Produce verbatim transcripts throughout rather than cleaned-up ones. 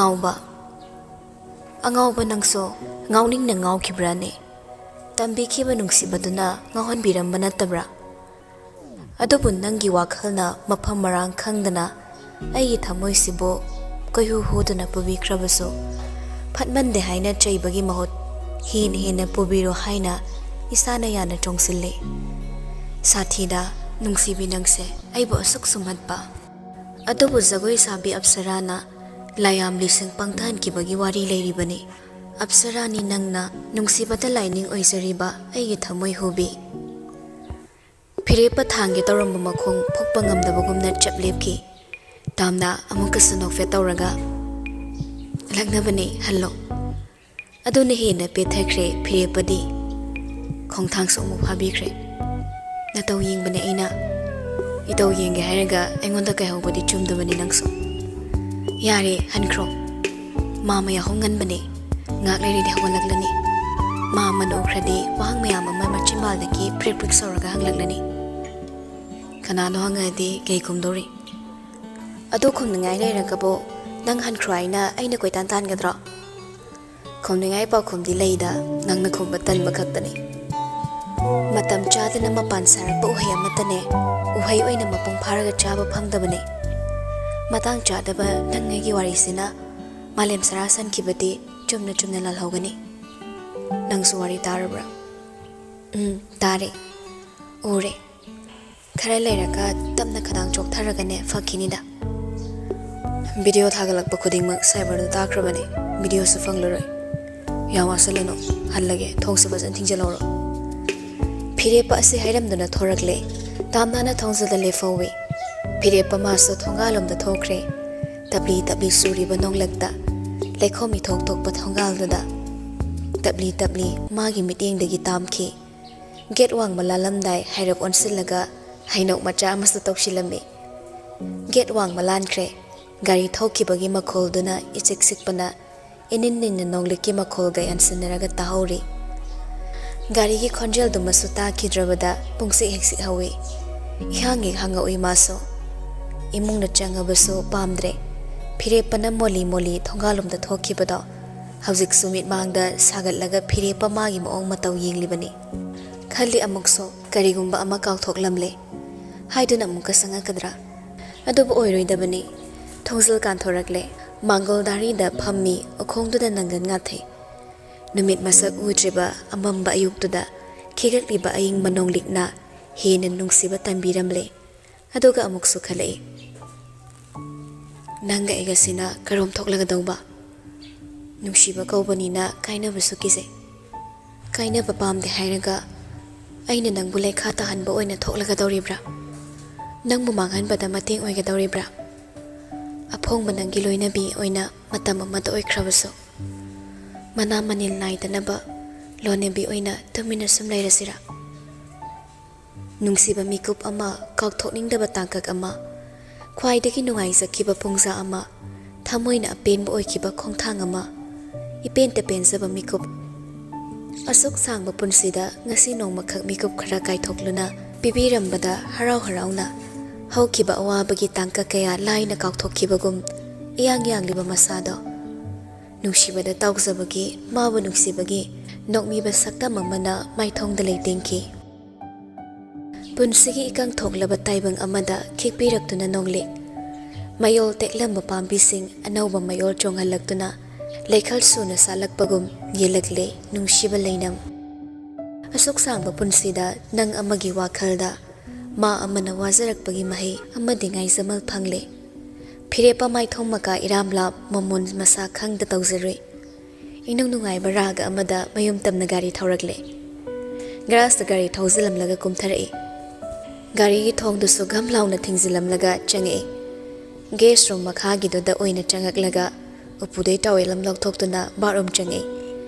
ꯑꯉꯥꯎꯕ, ꯑꯉꯥꯎꯕ ꯅꯪꯁꯨ ꯉꯥꯎꯅꯤꯡꯅ ꯉꯥꯎꯈꯤꯕ꯭ꯔꯥꯅꯦ? ꯇꯝꯕꯤꯈꯤꯕ ꯅꯨꯡꯁꯤꯕꯗꯨꯅ ꯉꯥꯎꯍꯟꯕꯤꯔꯝꯕ ꯅꯠꯇꯕ꯭ꯔꯥ? ꯑꯗꯨꯕꯨ ꯅꯪꯒꯤ ꯋꯥꯈꯜꯅ ꯃꯐꯝ ꯃꯔꯥꯡ ꯈꯪꯗꯅ ꯑꯩꯒꯤ ꯊꯃꯣꯏꯁꯤꯕꯨ ꯀꯣꯏꯍꯨ ꯍꯨꯗꯨꯅ ꯄꯨꯕꯤꯈ꯭ꯔꯕꯁꯨ, ꯐꯠꯃꯟꯗꯦ ꯍꯥꯏꯅ ꯆꯩꯕꯒꯤ ꯃꯍꯨꯠ ꯍꯦꯟꯅ ꯍꯦꯟꯅ ꯄꯨꯕꯤꯔꯣ ꯍꯥꯏꯅ ꯏꯁꯥꯅ ꯌꯥꯅ ꯆꯣꯡꯁꯤꯜꯂꯤ꯫ ꯁꯥꯊꯤꯗ, ꯅꯨꯡꯁꯤꯕꯤ ꯅꯪꯁꯦ ꯑꯩꯕꯨ ꯑꯁꯨꯛ ꯁꯨꯝꯍꯠꯄ꯫ ꯑꯗꯨꯕꯨ ꯖꯒꯣꯏ ꯁꯥꯕꯤ ꯑꯞꯁꯔꯥꯅ ꯂꯥꯏꯌꯥꯝ ꯂꯤꯁꯤꯡ ꯄꯪꯊꯍꯟꯈꯤꯕꯒꯤ ꯋꯥꯔꯤ ꯂꯩꯔꯤꯕꯅꯤ꯫ ꯑꯞꯁꯔꯥꯅꯤ ꯅꯪꯅ ꯅꯨꯡꯁꯤꯕꯗ ꯂꯥꯏꯅꯤꯡ ꯑꯣꯏꯖꯔꯤꯕ ꯑꯩꯒꯤ ꯊꯃꯣꯏ ꯍꯨꯕꯤ꯫ ꯐꯤꯔꯦꯞꯄ ꯊꯥꯡꯒꯦ ꯇꯧꯔꯝꯕ ꯃꯈꯣꯡ ꯐꯨꯛꯄ ꯉꯝꯗꯕꯒꯨꯝꯅ ꯆꯞ ꯂꯦꯞꯈꯤ꯫ ꯇꯥꯝꯅ ꯑꯃꯨꯛꯀꯁꯨ ꯅꯣꯛꯐꯦꯠ ꯇꯧꯔꯒ, "ꯂꯛꯅꯕꯅꯦ, ꯍꯜꯂꯣ꯫" ꯑꯗꯨꯅ ꯍꯦꯟꯅ ꯄꯦꯊꯈ꯭ꯔꯦ ꯐꯤꯔꯦꯞꯄꯗꯤ꯫ ꯈꯣꯡꯊꯥꯡꯁꯨ ꯑꯃꯨꯛ ꯐꯥꯕꯤꯈ꯭ꯔꯦ꯫ "ꯅꯇꯧ ꯌꯦꯡꯕꯅꯦ ꯑꯩꯅ꯫" "ꯏꯇꯧ ꯌꯦꯡꯒꯦ ꯍꯥꯏꯔꯒ ꯑꯩꯉꯣꯟꯗ ꯀꯩꯍꯧꯕꯗꯤ ꯆꯨꯝꯗꯕꯅꯤ ꯅꯪꯁꯨ꯫" "ꯌꯥꯔꯦ, ꯍꯟꯈ꯭ꯔꯣ꯫ ꯃꯥ ꯃꯌꯥꯍꯧ ꯉꯟꯕꯅꯦ꯫ ꯉꯥꯛ ꯂꯩꯔꯗꯤ ꯍꯧꯒꯠꯂꯛꯂꯅꯤ꯫ ꯃꯥ ꯑꯃꯅ ꯎꯈ꯭ꯔꯗꯤ ꯋꯥꯍꯪ ꯃꯌꯥꯝ ꯑꯃ ꯃꯆꯤꯟꯕꯥꯜꯗꯒꯤ ꯄ꯭ꯔꯤꯛ ꯄ꯭ꯔꯤꯛ ꯁꯧꯔꯒ ꯍꯪꯂꯛꯂꯅꯤ꯫" "ꯀꯅꯥꯅꯣ ꯍꯪꯉꯛꯑꯗꯤ ꯀꯩ ꯈꯨꯝꯗꯧꯔꯤ?" "ꯑꯗꯨ ꯈꯨꯝꯅꯤꯡꯉꯥꯏ ꯂꯩꯔꯒꯕꯨ ꯅꯪ ꯍꯟꯈ꯭ꯔꯣ ꯍꯥꯏꯅ ꯑꯩꯅ ꯀꯣꯏꯇꯥꯟ ꯇꯥꯟꯒꯗ꯭ꯔꯣ?" "ꯈꯨꯝꯅꯤꯡꯉꯥꯏ ꯄꯥꯎꯈꯨꯝꯗꯤ ꯂꯩꯗ, ꯅꯪꯅ ꯈꯨꯝꯕ ꯇꯟꯕ ꯈꯛꯇꯅꯤ꯫" "ꯃꯇꯝ ꯆꯥꯗꯅ ꯃꯄꯥꯟ ꯁꯥꯔꯛꯄ ꯎꯍꯩ ꯑꯃꯠꯇꯅꯦ, ꯎꯍꯩ ꯑꯣꯏꯅ ꯃꯄꯨꯡ ꯐꯥꯔꯒ ꯆꯥꯕ ꯐꯪꯗꯕꯅꯦ꯫ ꯃꯇꯥꯡ ꯆꯥꯗꯕ ꯅꯪ ꯑꯩꯒꯤ ꯋꯥꯔꯤꯁꯤꯅ ꯃꯥꯂꯦꯝ ꯁꯔꯥ ꯁꯟꯈꯤꯕꯗꯤ ꯆꯨꯝꯅ ꯆꯨꯝꯅ ꯂꯥꯜꯍꯧꯒꯅꯤ꯫" "ꯅꯪꯁꯨ ꯋꯥꯔꯤ ꯇꯥꯔꯕ꯭ꯔꯥ?" "ꯎꯝ, ꯇꯥꯔꯦ, ꯎꯔꯦ꯫ ꯈꯔ ꯂꯩꯔꯒ ꯇꯞꯅ ꯈꯗꯥꯡ ꯆꯣꯛꯊꯔꯒꯅꯦ ꯐꯈꯤꯅꯤꯗ꯫ ꯚꯤꯗꯤꯑꯣ ꯊꯥꯒꯠꯂꯛꯄ ꯈꯨꯗꯤꯡꯃꯛ ꯁꯥꯏꯕꯔꯗ ꯇꯥꯈ꯭ꯔꯕꯅꯦ꯫ ꯚꯤꯗꯤꯑꯣꯁꯨ ꯐꯪꯂꯔꯣꯏ꯫ ꯌꯥꯝ ꯋꯥꯁꯜꯂꯅꯨ, ꯍꯜꯂꯒꯦ, ꯊꯣꯡꯁꯨ ꯐꯖꯅ ꯊꯤꯡꯖꯤꯜꯍꯧꯔꯣ꯫" ꯐꯤꯔꯦꯞꯄ ꯑꯁꯤ ꯍꯥꯏꯔꯝꯗꯨꯅ ꯊꯣꯔꯛꯂꯦ꯫ ꯇꯥꯝꯅꯥꯅ ꯊꯣꯡꯖꯤꯜꯗ ꯂꯦꯞꯍꯧꯋꯤ꯫ ꯐꯤꯔꯦꯞꯄ ꯃꯥꯁꯨ ꯊꯣꯡꯒꯥꯜꯂꯣꯝꯗ ꯊꯣꯛꯈ꯭ꯔꯦ꯫ ꯇꯞꯂꯤ ꯇꯞꯂꯤ ꯆꯨꯔꯤꯕ ꯅꯣꯡꯂꯛꯇ ꯂꯩꯈꯣꯝ ꯏꯊꯣꯛ ꯊꯣꯛꯄ ꯊꯣꯡꯒꯥꯜꯗꯨꯗ ꯇꯞꯂꯤ ꯇꯞꯂꯤ ꯃꯥꯒꯤ ꯃꯤꯠꯌꯦꯡꯗꯒꯤ ꯇꯥꯝꯈꯤ꯫ ꯒꯦꯠ ꯋꯥꯡꯃ ꯂꯥꯜꯂꯝꯗꯥꯏ ꯍꯥꯏꯔꯞ ꯑꯣꯟꯁꯤꯜꯂꯒ ꯍꯩꯅꯧ ꯃꯆꯥ ꯑꯃꯁꯨ ꯇꯧꯁꯤꯜꯂꯝꯃꯤ꯫ ꯒꯦꯠ ꯋꯥꯡꯃ ꯂꯥꯟꯈ꯭ꯔꯦ꯫ ꯒꯥꯔꯤ ꯊꯧꯈꯤꯕꯒꯤ ꯃꯈꯣꯜꯗꯨꯅ ꯏꯆꯤꯛ ꯆꯤꯛꯄꯅ ꯏꯅꯤꯟ ꯅꯤꯟꯅ ꯅꯣꯡꯂꯤꯛꯀꯤ ꯃꯈꯣꯜꯒ ꯌꯥꯟꯁꯤꯟꯅꯔꯒ ꯇꯥꯍꯧꯔꯤ꯫ ꯒꯥꯔꯤꯒꯤ ꯈꯣꯟꯖꯦꯜꯗꯨꯃꯁꯨ ꯇꯥꯈꯤꯗ꯭ꯔꯕꯗ ꯄꯨꯡꯁꯤꯛ ꯍꯦꯛ ꯁꯤꯛꯍꯧꯏ꯫ ꯏꯍꯥꯡ ꯍꯦꯛ ꯍꯥꯡꯉꯛꯎꯏ ꯃꯥꯁꯨ꯫ ꯏꯃꯨꯡꯗ ꯆꯪꯉꯕꯁꯨ ꯄꯥꯝꯗ꯭ꯔꯦ꯫ ꯐꯤꯔꯦꯞꯄꯅ ꯃꯣꯂꯤ ꯃꯣꯂꯤ ꯊꯣꯡꯒꯥꯜꯂꯣꯝꯗ ꯊꯣꯛꯈꯤꯕꯗꯣ ꯍꯧꯖꯤꯛꯁꯨ ꯃꯤꯠꯃꯥꯡꯗ ꯁꯥꯒꯠꯂꯒ ꯐꯤꯔꯦꯞꯄ ꯃꯥꯒꯤ ꯃꯑꯣꯡ ꯃꯇꯧ ꯌꯦꯡꯂꯤꯕꯅꯤ꯫ ꯈꯜꯂꯤ ꯑꯃꯨꯛꯁꯨ ꯀꯔꯤꯒꯨꯝꯕ ꯑꯃ ꯀꯥꯎꯊꯣꯛꯂꯝꯂꯦ ꯍꯥꯏꯗꯨꯅ ꯑꯃꯨꯛꯀ ꯆꯪꯉꯛꯀꯗ꯭ꯔꯥ? ꯑꯗꯨꯕꯨ ꯑꯣꯏꯔꯣꯏꯗꯕꯅꯤ꯫ ꯊꯣꯡꯖꯤꯜ ꯀꯥꯟꯊꯣꯔꯛꯂꯦ꯫ ꯃꯥꯡꯒꯣꯜ ꯗꯥꯔꯤꯗ ꯐꯝꯃꯤ ꯎꯈꯣꯡꯗꯨꯗ ꯅꯪꯒꯟ ꯉꯥꯊꯩ꯫ ꯅꯨꯃꯤꯠ ꯃꯁꯛ ꯎꯗ꯭ꯔꯤꯕ ꯑꯃꯝꯕ ꯑꯌꯨꯛꯇꯨꯗ ꯈꯤꯒꯠꯂꯤꯕ ꯑꯏꯪꯕ ꯅꯣꯡꯂꯤꯛꯅ ꯍꯦꯟꯅ ꯅꯨꯡꯁꯤꯕ ꯇꯝꯕꯤꯔꯝꯂꯦ꯫ ꯑꯗꯨꯒ ꯑꯃꯨꯛꯁꯨ ꯈꯜꯂꯛꯏ, ꯅꯪꯒ ꯑꯩꯒꯁꯤꯅ ꯀꯔꯣꯝ ꯊꯣꯛꯂꯒꯗꯧꯕ? ꯅꯨꯡꯁꯤꯕ ꯀꯧꯕꯅꯤꯅ ꯀꯥꯏꯅꯕꯁꯨ ꯀꯤꯖꯩ꯫ ꯀꯥꯏꯅꯕ ꯄꯥꯝꯗꯦ ꯍꯥꯏꯔꯒ ꯑꯩꯅ ꯅꯪꯕꯨ ꯂꯩꯈꯥ ꯇꯥꯍꯟꯕ ꯑꯣꯏꯅ ꯊꯣꯛꯂꯒꯗꯧꯔꯤꯕ꯭ꯔꯥ? ꯅꯪꯕꯨ ꯃꯥꯡꯍꯟꯕꯗ ꯃꯇꯦꯡ ꯑꯣꯏꯒꯗꯧꯔꯤꯕ꯭ꯔꯥ? ꯑꯐꯣꯡꯕ ꯅꯪꯒꯤ ꯂꯣꯏꯅꯕꯤ ꯑꯣꯏꯅ ꯃꯇꯝ ꯑꯃꯗ ꯑꯣꯏꯈ꯭ꯔꯕꯁꯨ ꯃꯅꯥ ꯃꯅꯤꯜ ꯅꯥꯏꯗꯅꯕ ꯂꯣꯟꯅꯕꯤ ꯑꯣꯏꯅ ꯇꯨꯃꯤꯟꯅ ꯁꯨꯝ ꯂꯩꯔꯁꯤꯔꯥ? ꯅꯨꯡꯁꯤꯕ ꯃꯤꯀꯨꯞ ꯑꯃ, ꯀꯥꯎꯊꯣꯛꯅꯤꯡꯗꯕ ꯇꯥꯡꯀꯛ ꯑꯃ, ꯈ꯭ꯋꯥꯏꯗꯒꯤ ꯅꯨꯡꯉꯥꯏꯖꯈꯤꯕ ꯄꯨꯡꯖꯥ ꯑꯃ, ꯊꯃꯣꯏꯅ ꯑꯄꯦꯟꯕ ꯑꯣꯏꯈꯤꯕ ꯈꯣꯡꯊꯥꯡ ꯑꯃ, ꯏꯄꯦꯟꯇ ꯄꯦꯟꯖꯕ ꯃꯤꯀꯨꯞ꯫ ꯑꯁꯨꯛ ꯁꯥꯡꯕ ꯄꯨꯟꯁꯤꯗ ꯉꯁꯤ ꯅꯣꯡꯃꯈꯛ ꯃꯤꯀꯨꯞ ꯈꯔ ꯀꯥꯏꯊꯣꯛꯂꯨꯅ ꯄꯤꯕꯤꯔꯝꯕꯗ ꯍꯔꯥꯎ ꯍꯔꯥꯎꯅ ꯍꯧꯈꯤꯕ ꯑꯋꯥꯕꯒꯤ ꯇꯥꯡꯀꯛ ꯀꯌꯥ ꯂꯥꯏꯅ ꯀꯥꯎꯊꯣꯛꯈꯤꯕꯒꯨꯝ ꯏꯌꯥꯡ ꯌꯥꯡꯂꯤꯕ ꯃꯁꯥꯗꯣ ꯅꯨꯡꯁꯤꯕꯗ ꯇꯥꯎꯖꯕꯒꯤ, ꯃꯥꯕꯨ ꯅꯨꯡꯁꯤꯕꯒꯤ ꯅꯣꯛꯃꯤꯕ ꯁꯛꯇꯝ ꯑꯃꯅ ꯃꯥꯏꯊꯣꯡꯗ ꯂꯩꯇꯦꯡꯈꯤ꯫ ꯄꯨꯟꯁꯤꯒꯤ ꯏꯀꯪ ꯊꯣꯛꯂꯕ ꯇꯥꯏꯕꯪ ꯑꯃꯗ ꯈꯤꯛꯄꯤꯔꯛꯇꯨꯅ ꯅꯣꯡꯂꯤꯛ꯫ ꯃꯌꯣꯜ ꯇꯦꯛꯂꯝꯕ ꯄꯥꯝꯕꯤꯁꯤꯡ ꯑꯅꯧꯕ ꯃꯌꯣꯜ ꯆꯣꯡꯍꯜꯂꯛꯇꯨꯅ ꯂꯩꯈꯜ ꯁꯨꯅ ꯁꯥꯠꯂꯛꯄꯒꯨꯝ ꯌꯦꯜꯂꯛꯂꯦ ꯅꯨꯡꯁꯤꯕ ꯂꯩꯅꯝ꯫ ꯑꯁꯨꯛ ꯁꯥꯡꯕ ꯄꯨꯟꯁꯤꯗ ꯅꯪ ꯑꯃꯒꯤ ꯋꯥꯈꯜꯗ ꯃꯥ ꯑꯃꯅ ꯋꯥꯖꯔꯛꯄꯒꯤ ꯃꯍꯩ ꯑꯃꯗꯤ ꯉꯥꯏꯖꯃꯜ ꯐꯪꯂꯦ꯫ ꯐꯤꯔꯦꯞꯄ ꯃꯥꯏꯊꯣꯡ ꯃꯀꯥ ꯏꯔꯥꯝ ꯂꯥꯞ ꯃꯃꯣꯟ ꯃꯁꯥ ꯈꯪꯗ ꯇꯧꯖꯔꯨꯏ꯫ ꯏꯅꯨꯡ ꯅꯨꯡꯉꯥꯏꯕ ꯔꯥꯒ ꯑꯃꯗ ꯃꯌꯨꯝ ꯇꯝꯅ ꯒꯥꯔꯤ ꯊꯧꯔꯛꯂꯦ꯫ ꯒꯔꯥꯖꯇ ꯒꯥꯔꯤ ꯊꯧꯖꯤꯜꯂꯝꯂꯒ ꯀꯨꯝꯊꯔꯛꯏ꯫ ꯒꯥꯔꯤꯒꯤ ꯊꯣꯡꯗꯨꯁꯨ ꯒꯝ ꯂꯥꯎꯅ ꯊꯤꯡꯖꯤꯜꯂꯝꯂꯒ ꯆꯪꯉꯛꯏ꯫ ꯒꯦꯁ ꯔꯨꯝ ꯃꯈꯥꯒꯤꯗꯨꯗ ꯑꯣꯏꯅ ꯆꯪꯉꯛꯂꯒ ꯎꯄꯨꯗꯩ ꯇꯥꯋꯦꯜ ꯑꯃ ꯂꯧꯊꯣꯛꯇꯨꯅ ꯕꯥꯠꯔꯨꯝ ꯆꯪꯉꯛꯏ꯫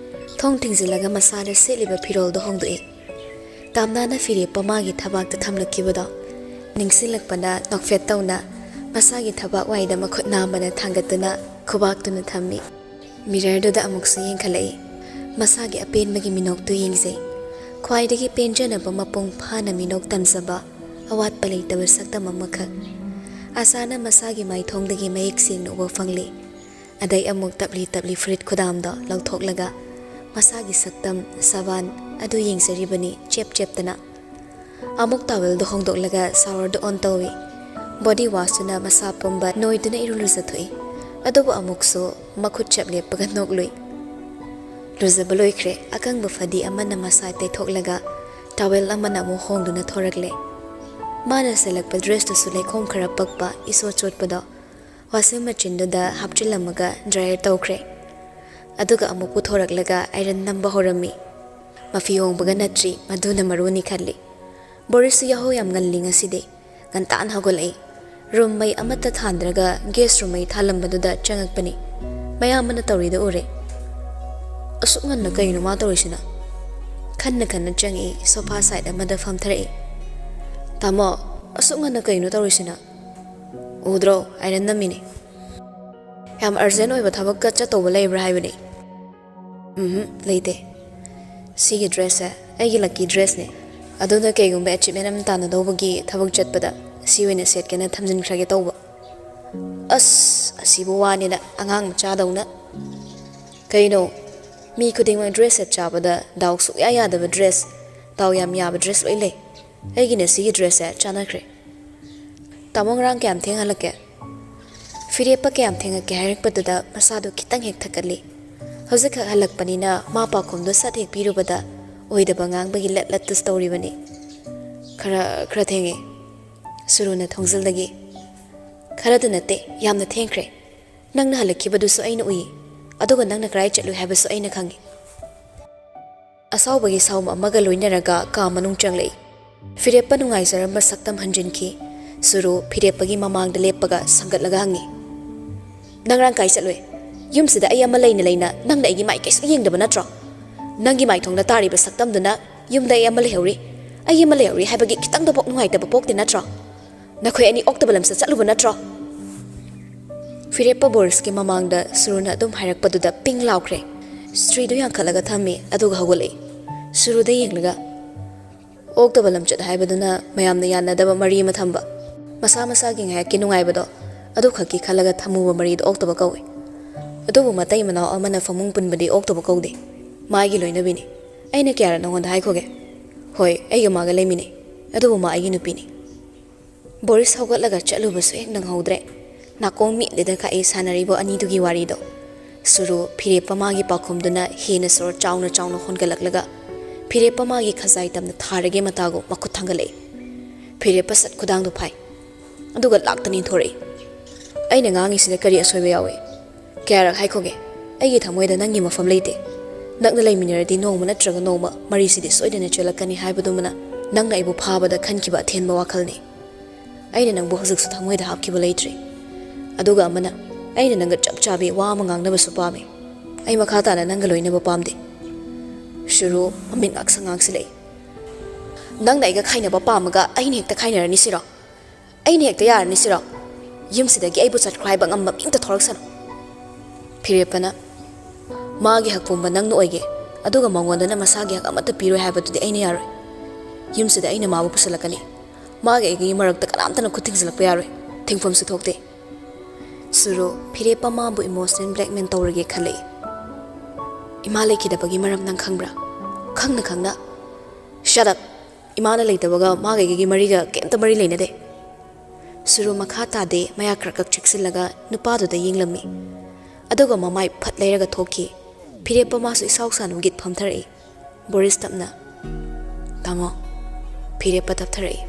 ꯊꯣꯡ ꯊꯤꯡꯖꯤꯜꯂꯒ ꯃꯁꯥꯗ ꯁꯦꯠꯂꯤꯕ ꯐꯤꯔꯣꯜꯗꯣ ꯍꯣꯡꯗꯣꯛꯏ꯫ ꯇꯥꯝꯅꯥꯅ ꯐꯤꯔꯦꯞꯄ ꯃꯥꯒꯤ ꯊꯕꯥꯛꯇ ꯊꯝꯂꯛꯈꯤꯕꯗꯣ ꯅꯤꯡꯁꯤꯡꯂꯛꯄꯅ ꯅꯣꯛꯐꯦꯠ ꯇꯧꯅ ꯃꯁꯥꯒꯤ ꯊꯕꯥꯛ ꯋꯥꯏꯗ ꯃꯈꯨꯠ ꯅꯥꯝꯃꯅ ꯊꯥꯡꯒꯠꯇꯨꯅ ꯈꯨꯕꯥꯛꯇꯨꯅ ꯊꯝꯃꯤ꯫ ꯃꯤꯔꯔꯗꯨꯗ ꯑꯃꯨꯛꯁꯨ ꯌꯦꯡꯈꯠꯂꯛꯏ꯫ ꯃꯁꯥꯒꯤ ꯑꯄꯦꯟꯕꯒꯤ ꯃꯤꯅꯣꯛꯇꯨ ꯌꯦꯡꯖꯩ꯫ ꯈ꯭ꯋꯥꯏꯗꯒꯤ ꯄꯦꯟꯖꯅꯕ ꯃꯄꯨꯡ ꯐꯥꯅ ꯃꯤꯅꯣꯛ ꯇꯝꯖꯕ ꯑꯋꯥꯠꯄ ꯂꯩꯇꯕ ꯁꯛꯇꯝ ꯑꯃꯈꯛ꯫ ꯑꯁꯥꯅ ꯃꯁꯥꯒꯤ ꯃꯥꯏꯊꯣꯡꯗꯒꯤ ꯃꯌꯦꯛ ꯁꯦꯡꯅ ꯎꯕ ꯐꯪꯂꯤ꯫ ꯑꯗꯩ ꯑꯃꯨꯛ ꯇꯞꯂꯤ ꯇꯞꯂꯤ ꯐꯨꯔꯤꯠ ꯈꯨꯗꯥꯝꯗꯣ ꯂꯧꯊꯣꯛꯂꯒ ꯃꯁꯥꯒꯤ ꯁꯛꯇꯝ, ꯁꯕꯥꯟ ꯑꯗꯨ ꯌꯦꯡꯖꯔꯤꯕꯅꯤ ꯆꯦꯞ ꯆꯦꯞꯇꯅ꯫ ꯑꯃꯨꯛ ꯇꯥꯋꯦꯜꯗꯨ ꯍꯣꯡꯗꯣꯛꯂꯒ ꯁꯥꯋꯔꯗꯨ ꯑꯣꯟ ꯇꯧꯏ꯫ ꯕꯣꯗꯤ ꯋꯥꯁꯇꯨꯅ ꯃꯁꯥ ꯄꯨꯝꯕ ꯅꯣꯏꯗꯨꯅ ꯏꯔꯨ ꯂꯨꯖꯊꯣꯛꯏ꯫ ꯑꯗꯨꯕꯨ ꯑꯃꯨꯛꯁꯨ ꯃꯈꯨꯠ ꯆꯞ ꯂꯦꯞꯄꯒ ꯅꯣꯛꯂꯨꯏ꯫ ꯂꯨꯖꯕ ꯂꯣꯏꯈ꯭ꯔꯦ꯫ ꯑꯀꯪꯕ ꯐꯗꯤ ꯑꯃꯅ ꯃꯁꯥ ꯇꯩꯊꯣꯛꯂꯒ ꯇꯥꯋꯦꯜ ꯑꯃꯅ ꯑꯃꯨꯛ ꯍꯣꯡꯗꯨꯅ ꯊꯣꯔꯛꯂꯦ꯫ ꯃꯥꯅ ꯁꯦꯠꯂꯛꯄ ꯗ꯭ꯔꯦꯁꯇꯨꯁꯨ ꯂꯩꯈꯣꯝ ꯈꯔ ꯄꯛꯄ ꯏꯁꯣ ꯆꯣꯠꯄꯗꯣ ꯋꯥꯁꯤꯡ ꯃꯦꯆꯤꯟꯗꯨꯗ ꯍꯥꯞꯆꯤꯜꯂꯝꯃꯒ ꯗ꯭ꯔꯥꯏꯌꯔ ꯇꯧꯈ꯭ꯔꯦ꯫ ꯑꯗꯨꯒ ꯑꯃꯨꯛ ꯄꯨꯊꯣꯔꯛꯂꯒ ꯑꯥꯏꯔꯟ ꯅꯝꯕ ꯍꯧꯔꯝꯃꯤ꯫ ꯃꯐꯤ ꯍꯣꯡꯕꯒ ꯅꯠꯇ꯭ꯔꯤ, ꯃꯗꯨꯅ ꯃꯔꯨꯅꯤ ꯈꯜꯂꯤ꯫ ꯕꯣꯔꯤꯁꯁꯨ ꯌꯥꯍꯧ ꯌꯥꯝ ꯉꯜꯂꯤ ꯉꯁꯤꯗꯤ꯫ ꯉꯟꯇꯥꯅ ꯍꯧꯒꯠꯂꯛꯏ꯫ ꯔꯨꯝ ꯃꯩ ꯑꯃꯠꯇ ꯊꯥꯟꯗ꯭ꯔꯒ ꯒꯦꯁ ꯔꯨꯝ ꯃꯩ ꯊꯥꯜꯂꯝꯕꯗꯨꯗ ꯆꯪꯉꯛꯄꯅꯤ꯫ ꯃꯌꯥꯝꯕꯅ ꯇꯧꯔꯤꯗꯨ ꯎꯔꯦ꯫ "ꯑꯁꯨꯛ ꯉꯟꯅ ꯀꯩꯅꯣ ꯃꯥ ꯇꯧꯔꯤꯁꯤꯅ?" ꯈꯟꯅ ꯈꯟꯅ ꯆꯪꯉꯛꯏ, ꯁꯣꯐꯥ ꯁꯥꯏꯠ ꯑꯃꯗ ꯐꯝꯊꯔꯛꯏ꯫ "ꯇꯥꯃꯣ, ꯑꯁꯨꯛ ꯉꯟꯅ ꯀꯩꯅꯣ ꯇꯧꯔꯤꯁꯤꯅ? ꯎꯗ꯭ꯔꯣ? ꯑꯥꯏꯔꯟ ꯅꯝꯃꯤꯅꯤ꯫ ꯌꯥꯝ ꯑꯔꯖꯦꯟ ꯑꯣꯏꯕ ꯊꯕꯛꯀ ꯆꯠꯇꯧꯕ ꯂꯩꯕ꯭ꯔꯥ ꯍꯥꯏꯕꯅꯤ?" "ꯎꯝ, ꯂꯩꯇꯦ꯫ ꯁꯤꯒꯤ ꯗ꯭ꯔꯦꯁꯁꯦ ꯑꯩꯒꯤ ꯂꯛꯀꯤ ꯗ꯭ꯔꯦꯁꯅꯦ꯫ ꯑꯗꯨꯅ ꯀꯩꯒꯨꯝꯕ ꯑꯦꯆꯤꯞꯃꯦꯟ ꯑꯃ ꯇꯥꯟꯅꯗꯧꯕꯒꯤ ꯊꯕꯛ ꯆꯠꯄꯗ ꯁꯤ ꯑꯣꯏꯅ ꯁꯦꯠꯀꯦꯅ ꯊꯝꯖꯤꯟꯈ꯭ꯔꯒꯦ ꯇꯧꯕ꯫" "ꯑꯁ, ꯑꯁꯤꯕꯨ ꯋꯥꯅꯤꯅ ꯑꯉꯥꯡ ꯃꯆꯥꯗꯧꯅ꯫ ꯀꯩꯅꯣ, ꯃꯤ ꯈꯨꯗꯤꯡꯃꯛ ꯗ꯭ꯔꯦꯁ ꯁꯦꯠ ꯆꯥꯕꯗ ꯗꯥꯎ ꯁꯨꯛꯌꯥ ꯌꯥꯗꯕ ꯗ꯭ꯔꯦꯁ, ꯗꯥꯎ ꯌꯥꯝ ꯌꯥꯕ ꯗ꯭ꯔꯦꯁ ꯂꯣꯏ ꯂꯩ꯫ ꯑꯩꯒꯤꯅ ꯁꯤꯒꯤ ꯗ꯭ꯔꯦꯁꯁꯦ ꯆꯥꯟꯅꯈ꯭ꯔꯦ꯫" "ꯇꯥꯃꯣ ꯉꯔꯥꯡ ꯀꯌꯥꯝ ꯊꯦꯡꯍꯜꯂꯛꯀꯦ?" ꯐꯤꯔꯦꯞꯄ ꯀꯌꯥꯝ ꯊꯦꯡꯉꯛꯀꯦ ꯍꯥꯏꯔꯛꯄꯗꯨꯗ ꯃꯁꯥꯗꯣ ꯈꯤꯇꯪ ꯍꯦꯛ ꯊꯛꯀꯠꯂꯤ꯫ ꯍꯧꯖꯤꯛꯈꯛ ꯍꯜꯂꯛꯄꯅꯤꯅ ꯃꯥ ꯄꯥꯎꯈꯨꯝꯗꯣ ꯁꯠ ꯍꯦꯛ ꯄꯤꯔꯨꯕꯗ ꯑꯣꯏꯗꯕ ꯉꯥꯡꯕꯒꯤ ꯂꯠ ꯂꯠꯇꯨ ꯇꯧꯔꯤꯕꯅꯤ꯫ "ꯈꯔ, ꯈꯔ ꯊꯦꯡꯉꯦ꯫" ꯁꯨꯔꯨꯅ ꯊꯣꯡꯖꯤꯜꯗꯒꯤ, "ꯈꯔꯗ ꯅꯠꯇꯦ, ꯌꯥꯝꯅ ꯊꯦꯡꯈ꯭ꯔꯦ꯫ ꯅꯪꯅ ꯍꯜꯂꯛꯈꯤꯕꯗꯨꯁꯨ ꯑꯩꯅ ꯎꯏ꯫ ꯑꯗꯨꯒ ꯅꯪꯅ ꯀꯗꯥꯏ ꯆꯠꯂꯨꯏ ꯍꯥꯏꯕꯁꯨ ꯑꯩꯅ ꯈꯪꯏ꯫" ꯑꯁꯥꯎꯕꯒꯤ ꯁꯥꯎꯝ ꯑꯃꯒ ꯂꯣꯏꯅꯔꯒ ꯀꯥ ꯃꯅꯨꯡ ꯆꯪꯂꯛꯏ꯫ ꯐꯤꯔꯦꯞꯄ ꯅꯨꯡꯉꯥꯏꯖꯔꯝꯕ ꯁꯛꯇꯝ ꯍꯟꯖꯤꯟꯈꯤ꯫ ꯁꯨꯔꯨ ꯐꯤꯔꯦꯞꯄꯒꯤ ꯃꯃꯥꯡꯗ ꯂꯦꯞꯄꯒ ꯁꯪꯒꯠꯂꯒ ꯍꯪꯉꯤ, "ꯅꯪ ꯉꯔꯥꯡ ꯀꯥꯏ ꯆꯠꯂꯨꯏ? ꯌꯨꯝꯁꯤꯗ ꯑꯩ ꯑꯃ ꯂꯩꯅ ꯂꯩꯅ ꯅꯪꯅ ꯑꯩꯒꯤ ꯃꯥꯏ ꯀꯩꯁꯨ ꯌꯦꯡꯗꯕ ꯅꯠꯇ꯭ꯔꯣ? ꯅꯪꯒꯤ ꯃꯥꯏꯊꯣꯡꯗ ꯇꯥꯔꯤꯕ ꯁꯛꯇꯝꯗꯨꯅ ꯌꯨꯝꯗ ꯑꯩ ꯑꯃ ꯂꯩꯍꯧꯔꯤ, ꯑꯩ ꯑꯃ ꯂꯩꯍꯧꯔꯤ ꯍꯥꯏꯕꯒꯤ ꯈꯤꯇꯪꯗꯐꯥꯎ ꯅꯨꯡꯉꯥꯏꯇꯕ ꯄꯣꯛꯇꯦ ꯅꯠꯇ꯭ꯔꯣ? ꯅꯈꯣꯏ ꯑꯅꯤ ꯑꯣꯛꯇꯕ ꯂꯝꯆꯠ ꯆꯠꯂꯨꯕ ꯅꯠꯇ꯭ꯔꯣ?" ꯐꯤꯔꯦꯞꯄ ꯕꯣꯔꯤꯁꯀꯤ ꯃꯃꯥꯡꯗ ꯁꯨꯔꯨꯅ ꯑꯗꯨꯝ ꯍꯥꯏꯔꯛꯄꯗꯨꯗ ꯄꯤꯡ ꯂꯥꯎꯈ꯭ꯔꯦ꯫ ꯁ꯭ꯇ꯭ꯔꯤꯗꯨ ꯌꯥꯡꯈꯠꯂꯒ ꯊꯝꯃꯤ, ꯑꯗꯨꯒ ꯍꯧꯒꯠꯂꯛꯏ꯫ ꯁꯨꯔꯨꯗ ꯌꯦꯡꯂꯒ, "ꯑꯣꯛꯇꯕ ꯂꯝꯆꯠ ꯍꯥꯏꯕꯗꯨꯅ ꯃꯌꯥꯝꯅ ꯌꯥꯅꯗꯕ ꯃꯔꯤ ꯑꯃ ꯊꯝꯕ꯫ ꯃꯁꯥ ꯃꯁꯥꯒꯤ ꯉꯥꯏꯍꯥꯛꯀꯤ ꯅꯨꯡꯉꯥꯏꯕꯗꯣ ꯑꯗꯨꯈꯛꯀꯤ ꯈꯜꯂꯒ ꯊꯝꯃꯨꯕ ꯃꯔꯤꯗꯣ ꯑꯣꯛꯇꯕ ꯀꯧꯏ꯫ ꯑꯗꯨꯕꯨ ꯃꯇꯩ ꯃꯅꯥꯎ ꯑꯃꯅ ꯐꯃꯨꯡ ꯄꯨꯟꯕꯗꯤ ꯑꯣꯛꯇꯕ ꯀꯧꯗꯦ꯫ ꯃꯥꯒꯤ ꯂꯣꯏꯅꯕꯤꯅꯤ꯫ ꯑꯩꯅ ꯀꯌꯥꯔꯛ ꯅꯉꯣꯟꯗ ꯍꯥꯏꯈꯣꯒꯦ? ꯍꯣꯏ, ꯑꯩꯒ ꯃꯥꯒ ꯂꯩꯃꯤꯟꯅꯩ, ꯑꯗꯨꯕꯨ ꯃꯥ ꯑꯩꯒꯤ ꯅꯨꯄꯤꯅꯤ꯫ ꯕꯣꯔꯤꯁ ꯍꯧꯒꯠꯂꯒ ꯆꯠꯂꯨꯕꯁꯨ ꯍꯦꯛ ꯅꯪꯍꯧꯗ꯭ꯔꯦ꯫ ꯅꯥꯀꯣꯡ ꯃꯦꯠꯂꯤꯗ ꯀꯛꯏ ꯁꯥꯟꯅꯔꯤꯕ ꯑꯅꯤꯗꯨꯒꯤ ꯋꯥꯔꯤꯗꯣ꯫ ꯁꯨꯔꯨ ꯐꯤꯔꯦꯞꯄ ꯃꯥꯒꯤ ꯄꯥꯎꯈꯨꯝꯗꯨꯅ ꯍꯦꯟꯅ ꯁꯣꯔ ꯆꯥꯎꯅ ꯆꯥꯎꯅ ꯍꯣꯟꯒꯠꯂꯛꯂꯒ ꯐꯤꯔꯦꯞꯄ ꯃꯥꯒꯤ ꯈꯖꯥꯏ ꯇꯝꯅ ꯊꯥꯔꯒꯦ ꯃꯇꯥꯒꯨꯝ ꯃꯈꯨꯠ ꯊꯥꯡꯒꯠꯂꯛꯏ꯫ ꯐꯤꯔꯦꯞꯄ ꯁꯠ ꯈꯨꯗꯥꯡꯗꯨ ꯐꯥꯏ꯫ ꯑꯗꯨꯒ ꯂꯥꯛꯇꯅ ꯏꯟꯊꯣꯔꯛꯏ꯫ ꯑꯩꯅ ꯉꯥꯡꯉꯤꯁꯤꯗ ꯀꯔꯤ ꯑꯁꯣꯏꯕ ꯌꯥꯎꯏ? ꯀꯌꯥꯔꯛ ꯍꯥꯏꯈꯣꯒꯦ? ꯑꯩꯒꯤ ꯊꯃꯣꯏꯗ ꯅꯪꯒꯤ ꯃꯐꯝ ꯂꯩꯇꯦ꯫ ꯅꯛꯅ ꯂꯩꯃꯤꯟꯅꯔꯗꯤ ꯅꯣꯡꯃ ꯅꯠꯇ꯭ꯔꯒ ꯅꯣꯡꯃ ꯃꯔꯤꯁꯤꯗꯤ ꯁꯣꯏꯗꯅ ꯆꯦꯜꯂꯛꯀꯅꯤ ꯍꯥꯏꯕꯗꯨꯃꯅ ꯅꯪꯅ ꯑꯩꯕꯨ ꯐꯥꯕꯗ ꯈꯟꯈꯤꯕ ꯑꯊꯦꯟꯕ ꯋꯥꯈꯜꯅꯤ꯫ ꯑꯩꯅ ꯅꯪꯕꯨ ꯍꯧꯖꯤꯛꯁꯨ ꯊꯃꯣꯏꯗ ꯍꯥꯞꯈꯤꯕ ꯂꯩꯇ꯭ꯔꯤ꯫ ꯑꯗꯨꯒ ꯑꯃꯅ, ꯑꯩꯅ ꯅꯪꯒ ꯆꯞ ꯆꯥꯕꯤ ꯋꯥ ꯑꯃ ꯉꯥꯡꯅꯕꯁꯨ ꯄꯥꯝꯃꯤ꯫ ꯑꯩ ꯃꯈꯥ ꯇꯥꯅ ꯅꯪꯒ ꯂꯣꯏꯅꯕ ꯄꯥꯝꯗꯦ꯫ ꯁꯨꯔꯨ ꯃꯃꯤꯠ ꯉꯥꯛꯁꯪ ꯉꯥꯡꯁꯤꯜꯂꯛꯏ꯫ ꯅꯪꯅ ꯑꯩꯒ ꯈꯥꯏꯅꯕ ꯄꯥꯝꯃꯒ ꯑꯩꯅ ꯍꯦꯛꯇ ꯈꯥꯏꯅꯔꯅꯤ ꯁꯤꯔꯣ? ꯑꯩꯅ ꯍꯦꯛꯇ ꯌꯥꯔꯅꯤ ꯁꯤꯔꯣ? ꯌꯨꯝꯁꯤꯗꯒꯤ ꯑꯩꯕꯨ ꯆꯠꯈ꯭ꯔꯣ ꯍꯥꯏꯕ ꯉꯝꯕ ꯃꯤ ꯑꯝꯇ ꯊꯣꯔꯛꯁꯅꯨ꯫ ꯐꯤꯔꯦꯞꯄꯅ, ꯃꯥꯒꯤ ꯍꯛ ꯄꯨꯝꯕ ꯅꯪꯅ ꯑꯣꯏꯒꯦ, ꯑꯗꯨꯒ ꯃꯉꯣꯟꯗꯅ ꯃꯁꯥꯒꯤ ꯍꯛ ꯑꯃꯠꯇ ꯄꯤꯔꯣꯏ ꯍꯥꯏꯕꯗꯨꯗꯤ ꯑꯩꯅ ꯌꯥꯔꯣꯏ꯫ ꯌꯨꯝꯁꯤꯗ ꯑꯩꯅ ꯃꯥꯕꯨ ꯄꯨꯁꯜꯂꯛꯀꯅꯤ꯫ ꯃꯥꯒ ꯑꯩꯒꯤ ꯃꯔꯛꯇ ꯀꯅꯥꯝꯇꯅ ꯈꯨꯠ ꯊꯤꯡꯖꯤꯜꯂꯛꯄ ꯌꯥꯔꯣꯏ꯫ ꯊꯤꯡꯐꯝꯁꯨ ꯊꯣꯛꯇꯦ꯫ ꯁꯨꯔꯨ ꯐꯤꯔꯦꯞꯄ ꯃꯥꯕꯨ ꯏꯃꯣꯁꯅꯦꯜ ꯕ꯭ꯂꯦꯛꯃꯦꯜ ꯇꯧꯔꯒꯦ ꯈꯜꯂꯛꯏ꯫ ꯏꯃꯥ ꯂꯩꯈꯤꯗꯕꯒꯤ ꯃꯔꯝ ꯅꯪ ꯈꯪꯕ꯭ꯔꯥ? ꯈꯪꯅ ꯈꯪꯅ꯫ Shut up! ꯏꯃꯥꯅ ꯂꯩꯇꯕꯒ ꯃꯥꯒ ꯑꯩꯒꯒꯤ ꯃꯔꯤꯒ ꯀꯩꯝꯇ ꯃꯔꯤ ꯂꯩꯅꯗꯦ꯫ ꯁꯨꯔꯨ ꯃꯈꯥ ꯇꯥꯗꯦ, ꯃꯌꯥ ꯈꯔ ꯈꯛ ꯆꯤꯛꯁꯤꯜꯂꯒ ꯅꯨꯄꯥꯗꯨꯗ ꯌꯦꯡꯂꯝꯃꯤ꯫ ꯑꯗꯨꯒ ꯃꯃꯥꯏ ꯐꯠ ꯂꯩꯔꯒ ꯊꯣꯛꯈꯤ꯫ ꯐꯤꯔꯦꯞꯄ ꯃꯥꯁꯨ ꯏꯁꯥꯎ ꯁꯥꯅꯨꯒꯤꯠ ꯐꯝꯊꯔꯛꯏ꯫ ꯕꯣꯔꯤꯁ ꯇꯞꯅ, "ꯇꯥꯃꯣ꯫" ꯐꯤꯔꯦꯞꯄ ꯇꯞꯊꯔꯛꯏ꯫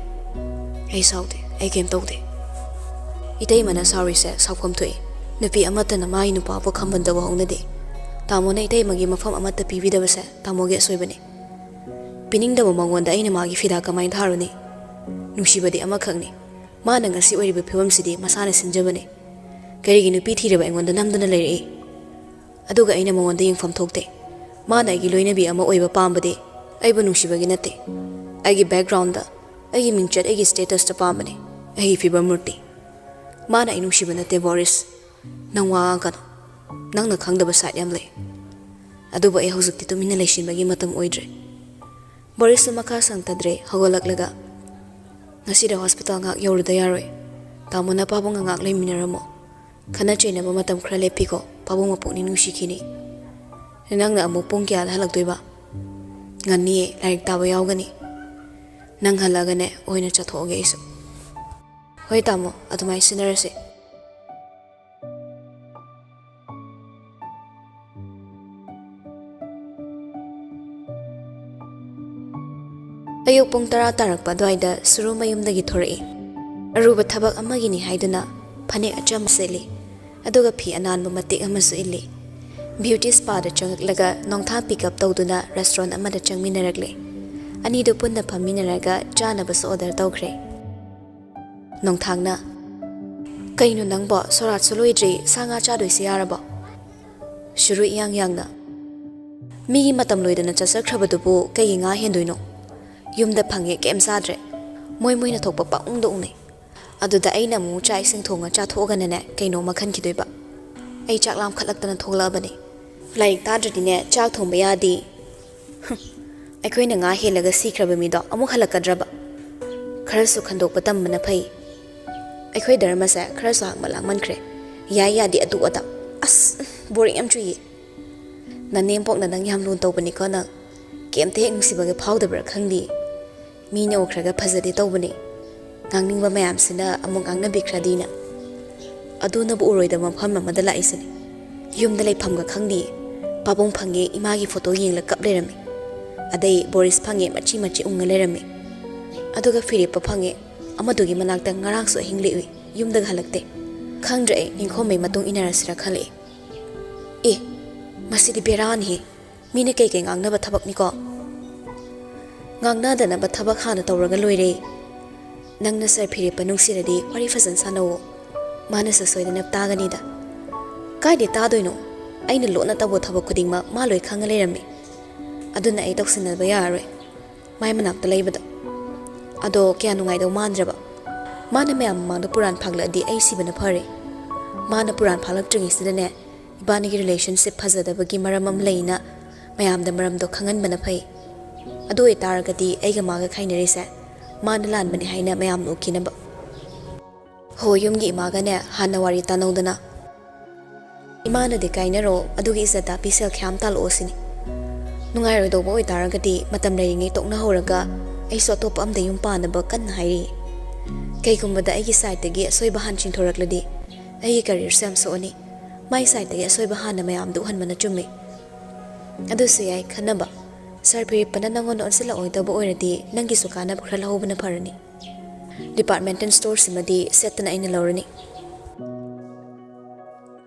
"ꯑꯩ ꯁꯥꯎꯗꯦ, ꯑꯩ ꯀꯩꯝ ꯇꯧꯗꯦ꯫" ꯏꯇꯩꯃꯅ ꯁꯥꯎꯔꯤꯁꯦ ꯁꯥꯎꯐꯝ ꯊꯣꯛꯏ꯫ ꯅꯨꯄꯤ ꯑꯃꯠꯇꯅ ꯃꯥꯒꯤ ꯅꯨꯄꯥꯕꯨ ꯈꯝꯕꯟꯗꯕ ꯍꯧꯅꯗꯦ꯫ ꯇꯥꯃꯣꯅ ꯏꯇꯩꯃꯒꯤ ꯃꯐꯝ ꯑꯃꯠꯇ ꯄꯤꯕꯤꯗꯕꯁꯦ ꯇꯥꯃꯣꯒꯤ ꯑꯁꯣꯏꯕꯅꯤ꯫ ꯄꯤꯅꯤꯡꯗꯕ ꯃꯉꯣꯟꯗ ꯑꯩꯅ ꯃꯥꯒꯤ ꯐꯤꯗꯥ ꯀꯃꯥꯏꯅ ꯊꯥꯔꯨꯅꯤ? ꯅꯨꯡꯁꯤꯕꯗꯤ ꯑꯃꯈꯛꯅꯤ꯫ ꯃꯥꯅ ꯉꯁꯤ ꯑꯣꯏꯔꯤꯕ ꯐꯤꯕꯝꯁꯤꯗꯤ ꯃꯁꯥꯅ ꯁꯤꯟꯖꯕꯅꯤ꯫ ꯀꯔꯤꯒꯤ ꯅꯨꯄꯤ ꯊꯤꯔꯕ ꯑꯩꯉꯣꯟꯗ ꯅꯝꯗꯨꯅ ꯂꯩꯔꯛꯏ? ꯑꯗꯨꯒ ꯑꯩꯅ ꯃꯉꯣꯟꯗ ꯌꯦꯡꯐꯝ ꯊꯣꯛꯇꯦ꯫ ꯃꯥꯅ ꯑꯩꯒꯤ ꯂꯣꯏꯅꯕꯤ ꯑꯃ ꯑꯣꯏꯕ ꯄꯥꯝꯕꯗꯤ ꯑꯩꯕꯨ ꯅꯨꯡꯁꯤꯕꯒꯤ ꯅꯠꯇꯦ꯫ ꯑꯩꯒꯤ ꯕꯦꯛꯒ꯭ꯔꯥꯎꯟꯗ, ꯑꯩꯒꯤ ꯃꯤꯡꯆꯠ, ꯑꯩꯒꯤ ꯁ꯭ꯇꯦꯇꯁꯇ ꯄꯥꯝꯕꯅꯤ꯫ ꯑꯩꯒꯤ ꯐꯤꯕꯝ ꯃꯨꯔꯇꯤ꯫ ꯃꯥꯅ ꯑꯩ ꯅꯨꯡꯁꯤꯕ ꯅꯠꯇꯦ, ꯕꯣꯔꯤꯁ꯫ ꯅꯪ ꯋꯥ ꯉꯥꯡꯒꯅꯨ꯫ ꯅꯪꯅ ꯈꯪꯗꯕ ꯁꯥꯏꯠ ꯌꯥꯝ ꯂꯩ꯫ ꯑꯗꯨꯕꯨ ꯑꯩ ꯍꯧꯖꯤꯛꯇꯤ ꯇꯨꯃꯤꯟꯅ ꯂꯩꯁꯤꯟꯕꯒꯤ ꯃꯇꯝ ꯑꯣꯏꯗ꯭ꯔꯦ꯫ ꯕꯣꯔꯤꯁꯁꯨ ꯃꯈꯥ ꯁꯪꯊꯗ꯭ꯔꯦ, ꯍꯧꯒꯠꯂꯛꯂꯒ, ꯉꯁꯤꯗ ꯍꯣꯁꯄꯤꯇꯥꯜ ꯉꯥꯏꯍꯥꯛ ꯌꯧꯔꯨꯗ ꯌꯥꯔꯣꯏ꯫ ꯇꯥꯃꯣꯅ ꯄꯥꯕꯨꯡꯒ ꯉꯥꯏꯍꯥꯛ ꯂꯩꯃꯤꯟꯅꯔꯝꯃꯣ꯫ ꯈꯠꯅ ꯆꯩꯅꯕ ꯃꯇꯝ ꯈꯔ ꯂꯦꯞꯄꯤꯈꯣ, ꯄꯥꯕꯨꯡ ꯃꯄꯨꯛꯅꯤꯡ ꯅꯨꯡꯁꯤꯈꯤꯅꯤ꯫ ꯅꯪꯅ ꯑꯃꯨꯛ ꯄꯨꯡ ꯀꯌꯥꯗ ꯍꯜꯂꯛꯇꯣꯏꯕ? ꯉꯟꯅꯤꯌꯦ, ꯂꯥꯏꯔꯤꯛ ꯇꯥꯕ ꯌꯥꯎꯒꯅꯤ꯫ ꯅꯪ ꯍꯜꯂꯛꯑꯒꯅꯦ ꯑꯣꯏꯅ ꯆꯠꯊꯣꯛꯑꯒꯦ ꯑꯩꯁꯨ꯫ ꯍꯣꯏ ꯇꯥꯃꯣ, ꯑꯗꯨꯃꯥꯏꯅ ꯁꯤꯟꯅꯔꯁꯦ꯫ ꯑꯌꯨꯛ ꯄꯨꯡ ꯇꯔꯥ ꯇꯥꯔꯛꯄ ꯑꯗꯨꯋꯥꯏꯗ ꯁꯨꯔꯨ ꯃꯌꯨꯝꯗꯒꯤ ꯊꯣꯔꯛꯏ꯫ ꯑꯔꯨꯕ ꯊꯕꯛ ꯑꯃꯒꯤꯅꯤ ꯍꯥꯏꯗꯨꯅ ꯐꯅꯦꯛ ꯑꯆꯝꯕ ꯁꯦꯠꯂꯤ, ꯑꯗꯨꯒ ꯐꯤ ꯑꯅꯥꯟꯕ ꯃꯇꯦꯛ ꯑꯃꯁꯨ ꯏꯜꯂꯤ꯫ ꯕ꯭ꯌꯨꯇꯤ ꯁ꯭ꯄꯥꯗ ꯆꯪꯂꯛꯂꯒ ꯅꯣꯡꯊꯥ ꯄꯤꯛꯑꯞ ꯇꯧꯗꯨꯅ ꯔꯦꯁꯇꯨꯔꯦꯟ ꯑꯃꯗ ꯆꯪꯃꯤꯟꯅꯔꯛꯂꯦ꯫ ꯑꯅꯤꯗꯨ ꯄꯨꯟꯅ ꯐꯝꯃꯤꯟꯅꯔꯒ ꯆꯥꯅꯕꯁꯨ ꯑꯣꯔꯗꯔ ꯇꯧꯈ꯭ꯔꯦ꯫ ꯅꯣꯡꯊꯥꯡꯅ, "ꯀꯩꯅꯣ ꯅꯪꯕꯣ, ꯁꯣꯔꯥꯠꯁꯨ ꯂꯣꯏꯗ꯭ꯔꯤ, ꯁꯥ ꯉꯥ ꯆꯥꯗꯣꯏꯁꯤ ꯌꯥꯔꯕꯣ?" ꯁꯨꯔꯨ ꯏꯌꯥꯡ ꯌꯥꯡꯅ, "ꯃꯤꯒꯤ ꯃꯇꯝ ꯂꯣꯏꯗꯅ ꯆꯠꯆꯈ꯭ꯔꯕꯗꯨꯕꯨ ꯀꯩꯒꯤ ꯉꯥ ꯍꯦꯟꯗꯣꯏꯅꯣ? ꯌꯨꯝꯗ ꯐꯪꯉꯦ ꯀꯩꯝ ꯆꯥꯗ꯭ꯔꯦ꯫ ꯃꯣꯏ ꯃꯣꯏꯅ ꯊꯣꯛꯄ ꯄꯪꯎꯪꯗ ꯎꯡꯅꯩ꯫ ꯑꯗꯨꯗ ꯑꯩꯅ ꯑꯃꯨꯛ ꯆꯥꯛ ꯏꯁꯤꯡ ꯊꯣꯡꯉ ꯆꯥꯊꯣꯛꯑꯒꯅꯅꯦ ꯀꯩꯅꯣꯝꯃ ꯈꯟꯈꯤꯗꯣꯏꯕ꯫ ꯑꯩ ꯆꯥꯛ ꯂꯥꯝꯈꯠꯂꯛꯇꯅ ꯊꯣꯛꯂꯛꯑꯕꯅꯦ꯫ ꯂꯥꯏꯔꯤꯛ ꯇꯥꯗ꯭ꯔꯗꯤꯅꯦ ꯆꯥꯛ ꯊꯣꯡꯕ ꯌꯥꯗꯦ꯫" ꯍꯨꯝ, ꯑꯩꯈꯣꯏꯅ ꯉꯥ ꯍꯦꯜꯂꯒ ꯁꯤꯈ꯭ꯔꯕ ꯃꯤꯗꯣ ꯑꯃꯨꯛ ꯍꯜꯂꯛꯀꯗ꯭ꯔꯕ? ꯈꯔꯁꯨ ꯈꯟꯗꯣꯛꯄ ꯇꯝꯕꯅ ꯐꯩ꯫ ꯑꯩꯈꯣꯏ ꯙꯔꯃꯁꯦ ꯈꯔꯁꯨ ꯍꯥꯡꯕ ꯂꯥꯡꯃꯟꯈ꯭ꯔꯦ꯫ ꯌꯥꯏ ꯌꯥꯗꯦ ꯑꯗꯨ ꯑꯗꯥ꯫ ꯑꯁ, ꯕꯣꯔꯤꯡ ꯌꯥꯝ ꯆꯨꯏꯌꯦ꯫ ꯅꯅꯦꯝꯄꯣꯛꯅ ꯅꯪ ꯌꯥꯝ ꯂꯨꯅ ꯇꯧꯕꯅꯤꯀꯣ ꯅꯪ꯫ ꯀꯩꯝꯇ ꯍꯦꯛ ꯅꯨꯡꯁꯤꯕꯒ ꯐꯥꯎꯗꯕ꯭ꯔꯥ ꯈꯪꯗꯦ꯫ ꯃꯤꯅ ꯎꯈ꯭ꯔꯒ ꯐꯖꯗꯦ ꯇꯧꯕꯅꯦ꯫ ꯉꯥꯡꯅꯤꯡꯕ ꯃꯌꯥꯝꯁꯤꯅ ꯑꯃꯨꯛ ꯉꯥꯡꯅꯕꯤꯈ꯭ꯔꯗꯤꯅ꯫ ꯑꯗꯨꯅꯕꯨ ꯎꯔꯣꯏꯗꯕ ꯃꯐꯝ ꯑꯃꯗ ꯂꯥꯛꯏꯁꯤꯅꯦ꯫ ꯌꯨꯝꯗ ꯂꯩꯐꯝꯒ ꯈꯪꯗꯦ꯫ ꯄꯥꯕꯨꯡ ꯐꯪꯉꯦ ꯏꯃꯥꯒꯤ ꯐꯣꯇꯣ ꯌꯦꯡꯂ ꯀꯞ ꯂꯩꯔꯝꯃꯤ꯫ ꯑꯗꯩ ꯕꯣꯔꯤꯁ ꯐꯪꯉꯦ ꯃꯆꯤ ꯃꯆꯤ ꯎꯪꯉ ꯂꯩꯔꯝꯃꯤ꯫ ꯑꯗꯨꯒ ꯐꯤꯔꯦꯞꯄ ꯐꯪꯉꯦ ꯑꯃꯗꯨꯒꯤ ꯃꯅꯥꯛꯇ ꯉꯔꯥꯡꯁꯨ ꯑꯍꯤꯡ ꯂꯦꯛꯎꯏ꯫ ꯌꯨꯝꯗꯒ ꯍꯜꯂꯛꯇꯦ꯫ ꯈꯪꯗ꯭ꯔꯦ ꯑꯩ ꯅꯤꯡꯈꯣꯝꯕꯩ ꯃꯇꯨꯡ ꯏꯟꯅꯔꯁꯤꯔ ꯈꯜꯂꯛꯑꯦ꯫ ꯑꯦ, ꯃꯁꯤꯗꯤ ꯕꯦꯔꯥꯅꯤꯍꯦ꯫ ꯃꯤꯅ ꯀꯩꯀꯩ ꯉꯥꯡꯅꯕ ꯊꯕꯛꯅꯤꯀꯣ? ꯉꯥꯡꯅꯗꯅꯕ ꯊꯕꯛ ꯍꯥꯟꯅ ꯇꯧꯔꯒ ꯂꯣꯏꯔꯦ꯫ ꯅꯪꯅ ꯁꯥꯔ ꯐꯤꯔꯦꯞꯄ ꯅꯨꯡꯁꯤꯔꯗꯤ ꯋꯥꯔꯤ ꯐꯖꯅ ꯁꯥꯟꯅꯧꯋꯣ꯫ ꯃꯥꯅꯁꯨ ꯁꯣꯏꯗꯅ ꯇꯥꯒꯅꯤꯗ꯫ ꯀꯥꯏꯗꯩ ꯇꯥꯗꯣꯏꯅꯣ? ꯑꯩꯅ ꯂꯣꯠꯅ ꯇꯧꯕ ꯊꯕꯛ ꯈꯨꯗꯤꯡꯃꯛ ꯃꯥ ꯂꯣꯏ ꯈꯪꯉ ꯂꯩꯔꯝꯃꯤ꯫ ꯑꯗꯨꯅ ꯑꯩ ꯇꯧꯁꯤꯟꯅꯕ ꯌꯥꯔꯔꯣꯏ꯫ ꯃꯥꯏ ꯃꯅꯥꯛꯇ ꯂꯩꯕꯗꯣ꯫ ꯑꯗꯣ ꯀꯌꯥ ꯅꯨꯡꯉꯥꯏꯗꯧ ꯃꯥꯟꯗ꯭ꯔꯕ꯫ ꯃꯥꯅ ꯃꯌꯥꯝ ꯃꯃꯥꯡꯗ ꯄꯨꯔꯥꯟ ꯐꯥꯛꯂꯛꯑꯗꯤ ꯑꯩ ꯁꯤꯕꯅ ꯐꯔꯦ꯫ ꯃꯥꯅ ꯄꯨꯔꯥꯟ ꯐꯥꯛꯂꯛꯇ꯭ꯔꯤꯉꯩꯁꯤꯗꯅꯦ, ꯏꯕꯥꯅꯤꯒꯤ ꯔꯤꯂꯦꯁꯟꯁꯤꯞ ꯐꯖꯗꯕꯒꯤ ꯃꯔꯝ ꯑꯃ ꯂꯩꯅ ꯃꯌꯥꯝꯗ ꯃꯔꯝꯗꯣ ꯈꯪꯍꯟꯕꯅ ꯐꯩ꯫ ꯑꯗꯨ ꯑꯣꯏꯇꯥꯔꯒꯗꯤ ꯑꯩꯒ ꯃꯥꯒ ꯈꯥꯏꯅꯔꯤꯁꯦ ꯃꯥꯅ ꯂꯥꯟꯕꯅꯤ ꯍꯥꯏꯅ ꯃꯌꯥꯝꯅ ꯎꯈꯤꯅꯕ꯫ ꯍꯣ, ꯌꯨꯝꯒꯤ ꯏꯃꯥꯒꯅꯦ ꯍꯥꯟꯅ ꯋꯥꯔꯤ ꯇꯥꯅꯧꯗꯅ꯫ ꯏꯃꯥꯅꯗꯤ ꯀꯥꯏꯅꯔꯣ, ꯑꯗꯨꯒꯤ ꯏꯖꯠ ꯇꯥꯛꯄꯤ ꯁꯦꯜ ꯈꯌꯥꯝ ꯇꯥꯜꯂꯛꯑꯣ ꯁꯤꯅꯤ꯫ ꯅꯨꯡꯉꯥꯏꯔꯣꯏꯗꯧꯕ ꯑꯣꯏꯇꯥꯔꯒꯗꯤ ꯃꯇꯝ ꯂꯩꯔꯤꯉꯩ ꯇꯣꯛꯅꯍꯧꯔꯒ ꯑꯩꯁꯨ ꯑꯇꯣꯞꯄ ꯑꯝꯗ ꯌꯨꯝ ꯄꯥꯟꯅꯕ ꯀꯟꯅ ꯍꯥꯏꯔꯤ꯫ ꯀꯩꯒꯨꯝꯕꯗ ꯑꯩꯒꯤ ꯁꯥꯏꯠꯇꯒꯤ ꯑꯁꯣꯏꯕ ꯍꯥꯟ ꯆꯤꯡꯊꯣꯔꯛꯂꯗꯤ ꯑꯩꯒꯤ ꯀꯦꯔꯤꯌꯔꯁꯦ ꯌꯥꯝ ꯁꯣꯛꯑꯅꯤ꯫ ꯃꯥꯏ ꯁꯥꯏꯠꯇꯒꯤ ꯑꯁꯣꯏꯕ ꯍꯥꯟꯅ ꯃꯌꯥꯝꯗ ꯎꯍꯟꯕꯅ ꯆꯨꯝꯃꯤ꯫ ꯑꯗꯨꯁꯨ ꯌꯥꯏ ꯈꯟꯅꯕ꯫ ꯁꯥꯔ ꯐꯤꯔꯤꯞꯄꯅ ꯅꯪꯉꯣꯟꯗ ꯑꯣꯟꯁꯤꯜꯂꯛꯑꯣꯏꯗꯕ ꯑꯣꯏꯔꯗꯤ ꯅꯪꯒꯤꯁꯨ ꯀꯥꯟꯅꯕ ꯈꯔ ꯂꯧꯍꯧꯕꯅ ꯐꯔꯅꯤ꯫ ꯗꯤꯄꯥꯔꯠꯃꯦꯟꯇꯦꯜ ꯁ꯭ꯇꯣꯔꯁꯤꯃꯗꯤ ꯁꯦꯠꯇꯅ ꯑꯩꯅ ꯂꯧꯔꯅꯤ꯫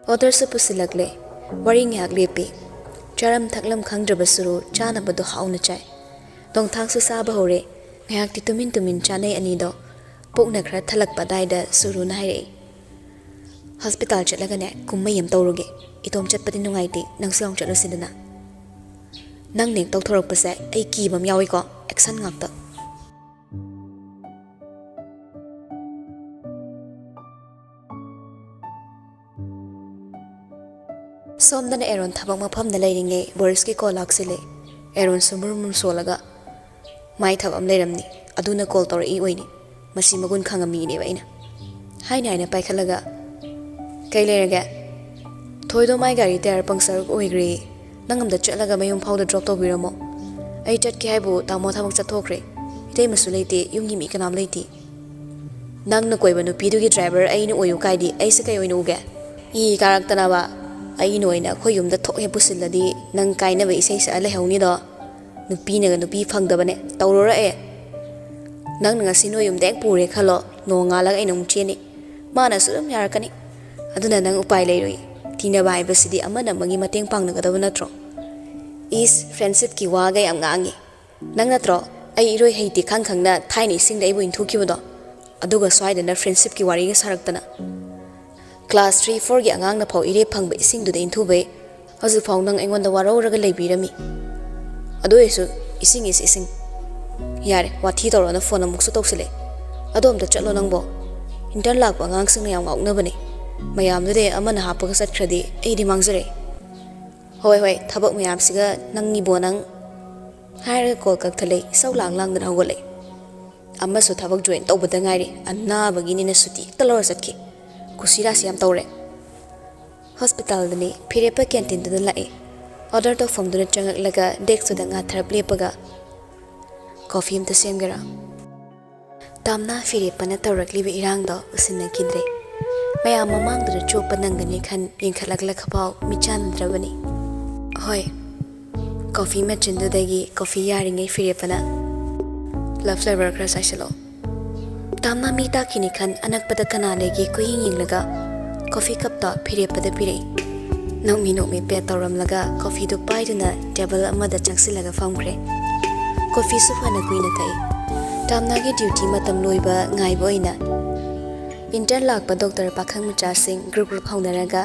ꯑꯣꯔꯗꯔꯁꯨ ꯄꯨꯁꯤꯜꯂꯛꯂꯦ꯫ ꯋꯥꯔꯤ ꯉꯥꯏꯍꯥꯛ ꯂꯦꯞꯄꯤ꯫ ꯆꯥꯔꯝ ꯊꯛꯂꯝ ꯈꯪꯗ꯭ꯔꯕ ꯁꯨꯔꯨ ꯆꯥꯅꯕꯗꯣ ꯍꯥꯎꯅ ꯆꯥꯏ꯫ ꯅꯣꯡꯊꯥꯛꯁꯨ ꯆꯥꯕ ꯍꯧꯔꯦ꯫ ꯉꯥꯏꯍꯥꯛꯇꯤ ꯇꯨꯃꯤꯟ ꯇꯨꯃꯤꯟ ꯆꯥꯅꯩ ꯑꯅꯤꯗꯣ꯫ ꯄꯨꯛꯅ ꯈꯔ ꯊꯜꯂꯛꯄ ꯑꯗꯥꯏꯗ ꯁꯨꯔꯨꯅ ꯍꯥꯏꯔꯛꯏ, "ꯍꯣꯁꯄꯤꯇꯥꯜ ꯆꯠꯂꯒꯅꯦ ꯀꯨꯝꯍꯩ ꯑꯃ ꯇꯧꯔꯨꯒꯦ꯫ ꯏꯇꯣꯝ ꯆꯠꯄꯗꯤ ꯅꯨꯡꯉꯥꯏꯇꯦ, ꯅꯪꯁꯨ ꯌꯥꯎꯅ ꯆꯠꯂꯨꯁꯤꯗꯅ꯫ ꯅꯪꯅ ꯍꯦꯛ ꯇꯧꯊꯣꯔꯛꯄꯁꯦ ꯑꯩ ꯀꯤꯕ ꯑꯃ ꯌꯥꯎꯏꯀꯣ, ꯑꯦꯛꯁꯟ ꯉꯥꯛꯇ"꯫ ꯁꯣꯝꯗꯅ ꯑꯦꯔꯣꯟ ꯊꯕꯛ ꯃꯐꯝꯗ ꯂꯩꯔꯤꯉꯩ ꯕꯣꯔꯤꯁꯀꯤ ꯀꯣꯜ ꯂꯥꯛꯁꯤꯜꯂꯦ꯫ ꯑꯦꯔꯣꯟꯁꯨ ꯃꯨꯔꯨꯝ ꯃꯨꯔꯨꯝ ꯁꯣꯜꯂꯒ, "ꯃꯥꯏ ꯊꯕꯛ ꯑꯃ ꯂꯩꯔꯝꯅꯤ, ꯑꯗꯨꯅ ꯀꯣꯜ ꯇꯧꯔꯛꯏ ꯑꯣꯏꯅꯤ꯫ ꯃꯁꯤ ꯃꯒꯨꯟ ꯈꯪꯉꯝꯃꯤꯅꯦꯕ ꯑꯩꯅ"꯫ ꯍꯥꯏꯅ ꯍꯥꯏꯅ ꯄꯥꯏꯈꯠꯂꯒ, "ꯀꯩ ꯂꯩꯔꯒꯦ?" "ꯊꯣꯏꯗꯣ ꯃꯥꯏ ꯒꯥꯔꯤ ꯇꯌꯥꯔ ꯄꯪꯆꯔ ꯑꯣꯏꯈ꯭ꯔꯦ꯫ ꯅꯪ ꯑꯝꯇ ꯆꯠꯂꯒ ꯃꯌꯨꯝ ꯐꯥꯎꯗ ꯗ꯭ꯔꯣꯞ ꯇꯧꯕꯤꯔꯝꯃꯣ"꯫ "ꯑꯩ ꯆꯠꯀꯦ ꯍꯥꯏꯕꯨ ꯇꯥꯃꯣ ꯊꯕꯛ ꯆꯠꯊꯣꯛꯈ꯭ꯔꯦ꯫ ꯏꯇꯩꯃꯁꯨ ꯂꯩꯇꯦ, ꯌꯨꯝꯒꯤ ꯃꯤ ꯀꯅꯥꯝ ꯂꯩꯇꯦ"꯫ "ꯅꯪꯅ ꯀꯣꯏꯕ ꯅꯨꯄꯤꯗꯨꯒꯤ ꯗ꯭ꯔꯥꯏꯚꯔ ꯑꯩꯅ ꯑꯣꯏꯌꯨ ꯀꯥꯏꯗꯤ ꯑꯩꯁꯦ ꯀꯩ ꯑꯣꯏꯅ ꯎꯒꯦ? ꯏ ꯀꯥꯔꯛꯇꯅꯕ꯫ ꯑꯩꯅ ꯑꯣꯏꯅ ꯑꯩꯈꯣꯏ ꯌꯨꯝꯗ ꯊꯣꯛ ꯍꯦꯛ ꯄꯨꯁꯤꯜꯂꯗꯤ ꯅꯪ ꯀꯥꯏꯅꯕ ꯏꯁꯩ ꯁꯛꯑ ꯂꯩꯍꯧꯅꯤꯗꯣ꯫ ꯅꯨꯄꯤꯅꯒ ꯅꯨꯄꯤ ꯐꯪꯗꯕꯅꯦ, ꯇꯧꯔꯨꯔꯛꯑꯦ꯫ ꯅꯪꯅ ꯉꯁꯤ ꯅꯣꯏ ꯌꯨꯝꯗ ꯍꯦꯛ ꯄꯨꯔꯦ ꯈꯜꯂꯣ, ꯅꯣꯡꯉꯥꯜꯂꯒ ꯑꯩꯅ ꯑꯃꯨꯛ ꯆꯦꯟꯅꯤ꯫ ꯃꯥꯅꯁꯨ ꯑꯗꯨꯝ ꯌꯥꯔꯛꯀꯅꯤ꯫ ꯑꯗꯨꯅ ꯅꯪ ꯎꯄꯥꯏ ꯂꯩꯔꯣꯏ꯫ ꯇꯤꯟꯅꯕ ꯍꯥꯏꯕꯁꯤꯗꯤ ꯑꯃꯅ ꯑꯃꯒꯤ ꯃꯇꯦꯡ ꯄꯥꯡꯅꯒꯗꯕ ꯅꯠꯇ꯭ꯔꯣ?" "ꯏꯁ, ꯐ꯭ꯔꯦꯟꯁꯤꯞꯀꯤ ꯋꯥꯒ ꯌꯥꯝ ꯉꯥꯡꯉꯤ꯫ ꯅꯪ ꯅꯠꯇ꯭ꯔꯣ ꯑꯩ ꯏꯔꯣꯏ ꯍꯩꯇꯦ ꯈꯪ ꯈꯪꯅ ꯊꯥꯏꯅ ꯏꯁꯤꯡꯗ ꯑꯩꯕꯨ ꯏꯟꯊꯨꯈꯤꯕꯗꯣ? ꯑꯗꯨꯒ ꯁ꯭ꯋꯥꯏꯗꯅ ꯐ꯭ꯔꯦꯟꯁꯤꯞꯀꯤ ꯋꯥꯔꯤꯒ ꯁꯥꯔꯛꯇꯅ꯫ ꯀ꯭ꯂꯥꯁ ꯊ꯭ꯔꯤ ꯐꯣꯔꯒꯤ ꯑꯉꯥꯡꯅ ꯐꯥꯎ ꯏꯔꯦꯞ ꯐꯪꯕ ꯏꯁꯤꯡꯗꯨꯗ ꯏꯟꯊꯨꯕꯩ ꯍꯧꯖꯤꯛꯐꯥꯎ ꯅꯪ ꯑꯩꯉꯣꯟꯗ ꯋꯥꯔꯧꯔꯒ ꯂꯩꯕꯤꯔꯝꯃꯤ꯫ ꯑꯗꯨ ꯑꯣꯏꯔꯁꯨ ꯏꯁꯤꯡ is ꯏꯁꯤꯡ"꯫ "ꯌꯥꯔꯦ, ꯋꯥꯊꯤ ꯇꯧꯔꯣꯅ ꯐꯣꯟ ꯑꯃꯨꯛꯁꯨ ꯇꯧꯁꯤꯜꯂꯛꯑꯦ꯫ ꯑꯗꯣ ꯑꯝꯇ ꯆꯠꯂꯣ ꯅꯪꯕꯣ꯫ ꯏꯟꯇꯔꯟ ꯂꯥꯛꯄ ꯑꯉꯥꯡꯁꯤꯡꯅ ꯌꯥꯝ ꯉꯥꯎꯅꯕꯅꯦ꯫ ꯃꯌꯥꯝꯗꯨꯗꯩ ꯑꯃꯅ ꯍꯥꯞꯄꯒ ꯆꯠꯈ꯭ꯔꯗꯤ ꯑꯩꯗꯤ ꯃꯥꯡꯖꯔꯦ"꯫ "ꯍꯣꯏ ꯍꯣꯏ, ꯊꯕꯛ ꯃꯌꯥꯝꯁꯤꯒ ꯅꯪꯒꯤꯕꯣ ꯅꯪ"꯫ ꯍꯥꯏꯔꯒ ꯀꯣꯜ ꯀꯛꯊꯠꯂꯛꯏ, ꯏꯁꯧ ꯂꯥꯡ ꯂꯥꯡꯗꯅ ꯍꯧꯒꯠꯂꯛꯏ꯫ ꯑꯃꯁꯨ ꯊꯕꯛ ꯖꯣꯏꯟ ꯇꯧꯕꯗ ꯉꯥꯏꯔꯤ, ꯑꯅꯥꯕꯒꯤꯅꯤꯅ ꯁꯨꯇꯤ ꯍꯦꯛꯇ ꯂꯧꯔ ꯆꯠꯈꯤ꯫ ꯀꯨꯁꯤꯔꯥꯁꯤ ꯌꯥꯝ ꯇꯧꯔꯦ꯫ ꯍꯣꯁꯄꯤꯇꯥꯜꯗꯅꯤ ꯐꯤꯔꯦꯞꯄ ꯀꯦꯟꯇꯤꯟꯗꯨꯗ ꯂꯥꯛꯏ꯫ ꯑꯣꯔꯗꯔ ꯇꯧꯐꯝꯗꯨꯗ ꯆꯪꯉꯛꯂꯒ ꯗꯦꯛꯁꯇꯨꯗ ꯉꯥꯊꯔꯞ ꯂꯦꯞꯄꯒ, "ꯀꯣꯐꯤ ꯑꯝꯇ ꯁꯦꯝꯒꯦꯔꯥ?" ꯇꯥꯝꯅꯥ ꯐꯤꯔꯦꯞꯄꯅ ꯇꯧꯔꯛꯂꯤꯕ ꯏꯔꯥꯡꯗꯣ ꯎꯁꯤꯟꯅꯈꯤꯗ꯭ꯔꯦ꯫ ꯃꯌꯥꯝ ꯃꯃꯥꯡꯗꯨꯗ ꯆꯣꯞꯄ ꯅꯪꯒꯅꯤ ꯈꯟ ꯌꯦꯡꯈꯠꯂꯛꯂꯒꯐꯥꯎ ꯃꯤꯠ ꯆꯥꯟꯅꯗ꯭ꯔꯕꯅꯤ꯫ "ꯍꯣꯏ, ꯀꯣꯐꯤ ꯃꯦꯆꯤꯟꯗꯨꯗꯒꯤ ꯀꯣꯐꯤ ꯌꯥꯔꯤꯉꯩ ꯐꯤꯔꯦꯞꯄꯅ ꯂꯞ ꯐ꯭ꯂꯦꯕꯔ ꯈꯔ ꯆꯥꯏꯁꯤꯜꯂꯣ꯫" ꯇꯥꯝꯅꯥ ꯃꯤ ꯇꯥꯛꯈꯤꯅꯤ ꯈꯟ ꯑꯅꯛꯄꯗ ꯀꯅꯥ ꯂꯩꯒꯦ ꯀꯣꯏꯌꯦꯡ ꯌꯦꯡꯂꯒ ꯀꯣꯐꯤ ꯀꯞꯇꯣ ꯐꯤꯔꯦꯞꯄꯗ ꯄꯤꯔꯛꯏ꯫ ꯅꯣꯛꯃꯤ ꯅꯣꯛꯃꯤ ꯄꯦꯠ ꯇꯧꯔꯝꯂꯒ ꯀꯣꯐꯤꯗꯨ ꯄꯥꯏꯗꯨꯅ ꯇꯦꯕꯜ ꯑꯃꯗ ꯆꯪꯁꯤꯜꯂꯒ ꯐꯝꯈ꯭ꯔꯦ꯫ ꯀꯣꯐꯤꯁꯨ ꯐꯅ ꯀꯨꯏꯅ ꯊꯛꯏ꯫ ꯇꯥꯝꯅꯥꯒꯤ ꯗ꯭ꯌꯨꯇꯤ ꯃꯇꯝ ꯂꯣꯏꯕ ꯉꯥꯏꯕ ꯑꯣꯏꯅ ꯏꯟꯇꯔꯟ ꯂꯥꯛꯄ ꯗꯣꯛꯇꯔ ꯄꯥꯈꯪ ꯃꯆꯥꯁꯤꯡ ꯒ꯭ꯔꯨꯞ ꯒ꯭ꯔꯨꯞ ꯍꯧꯅꯔꯒ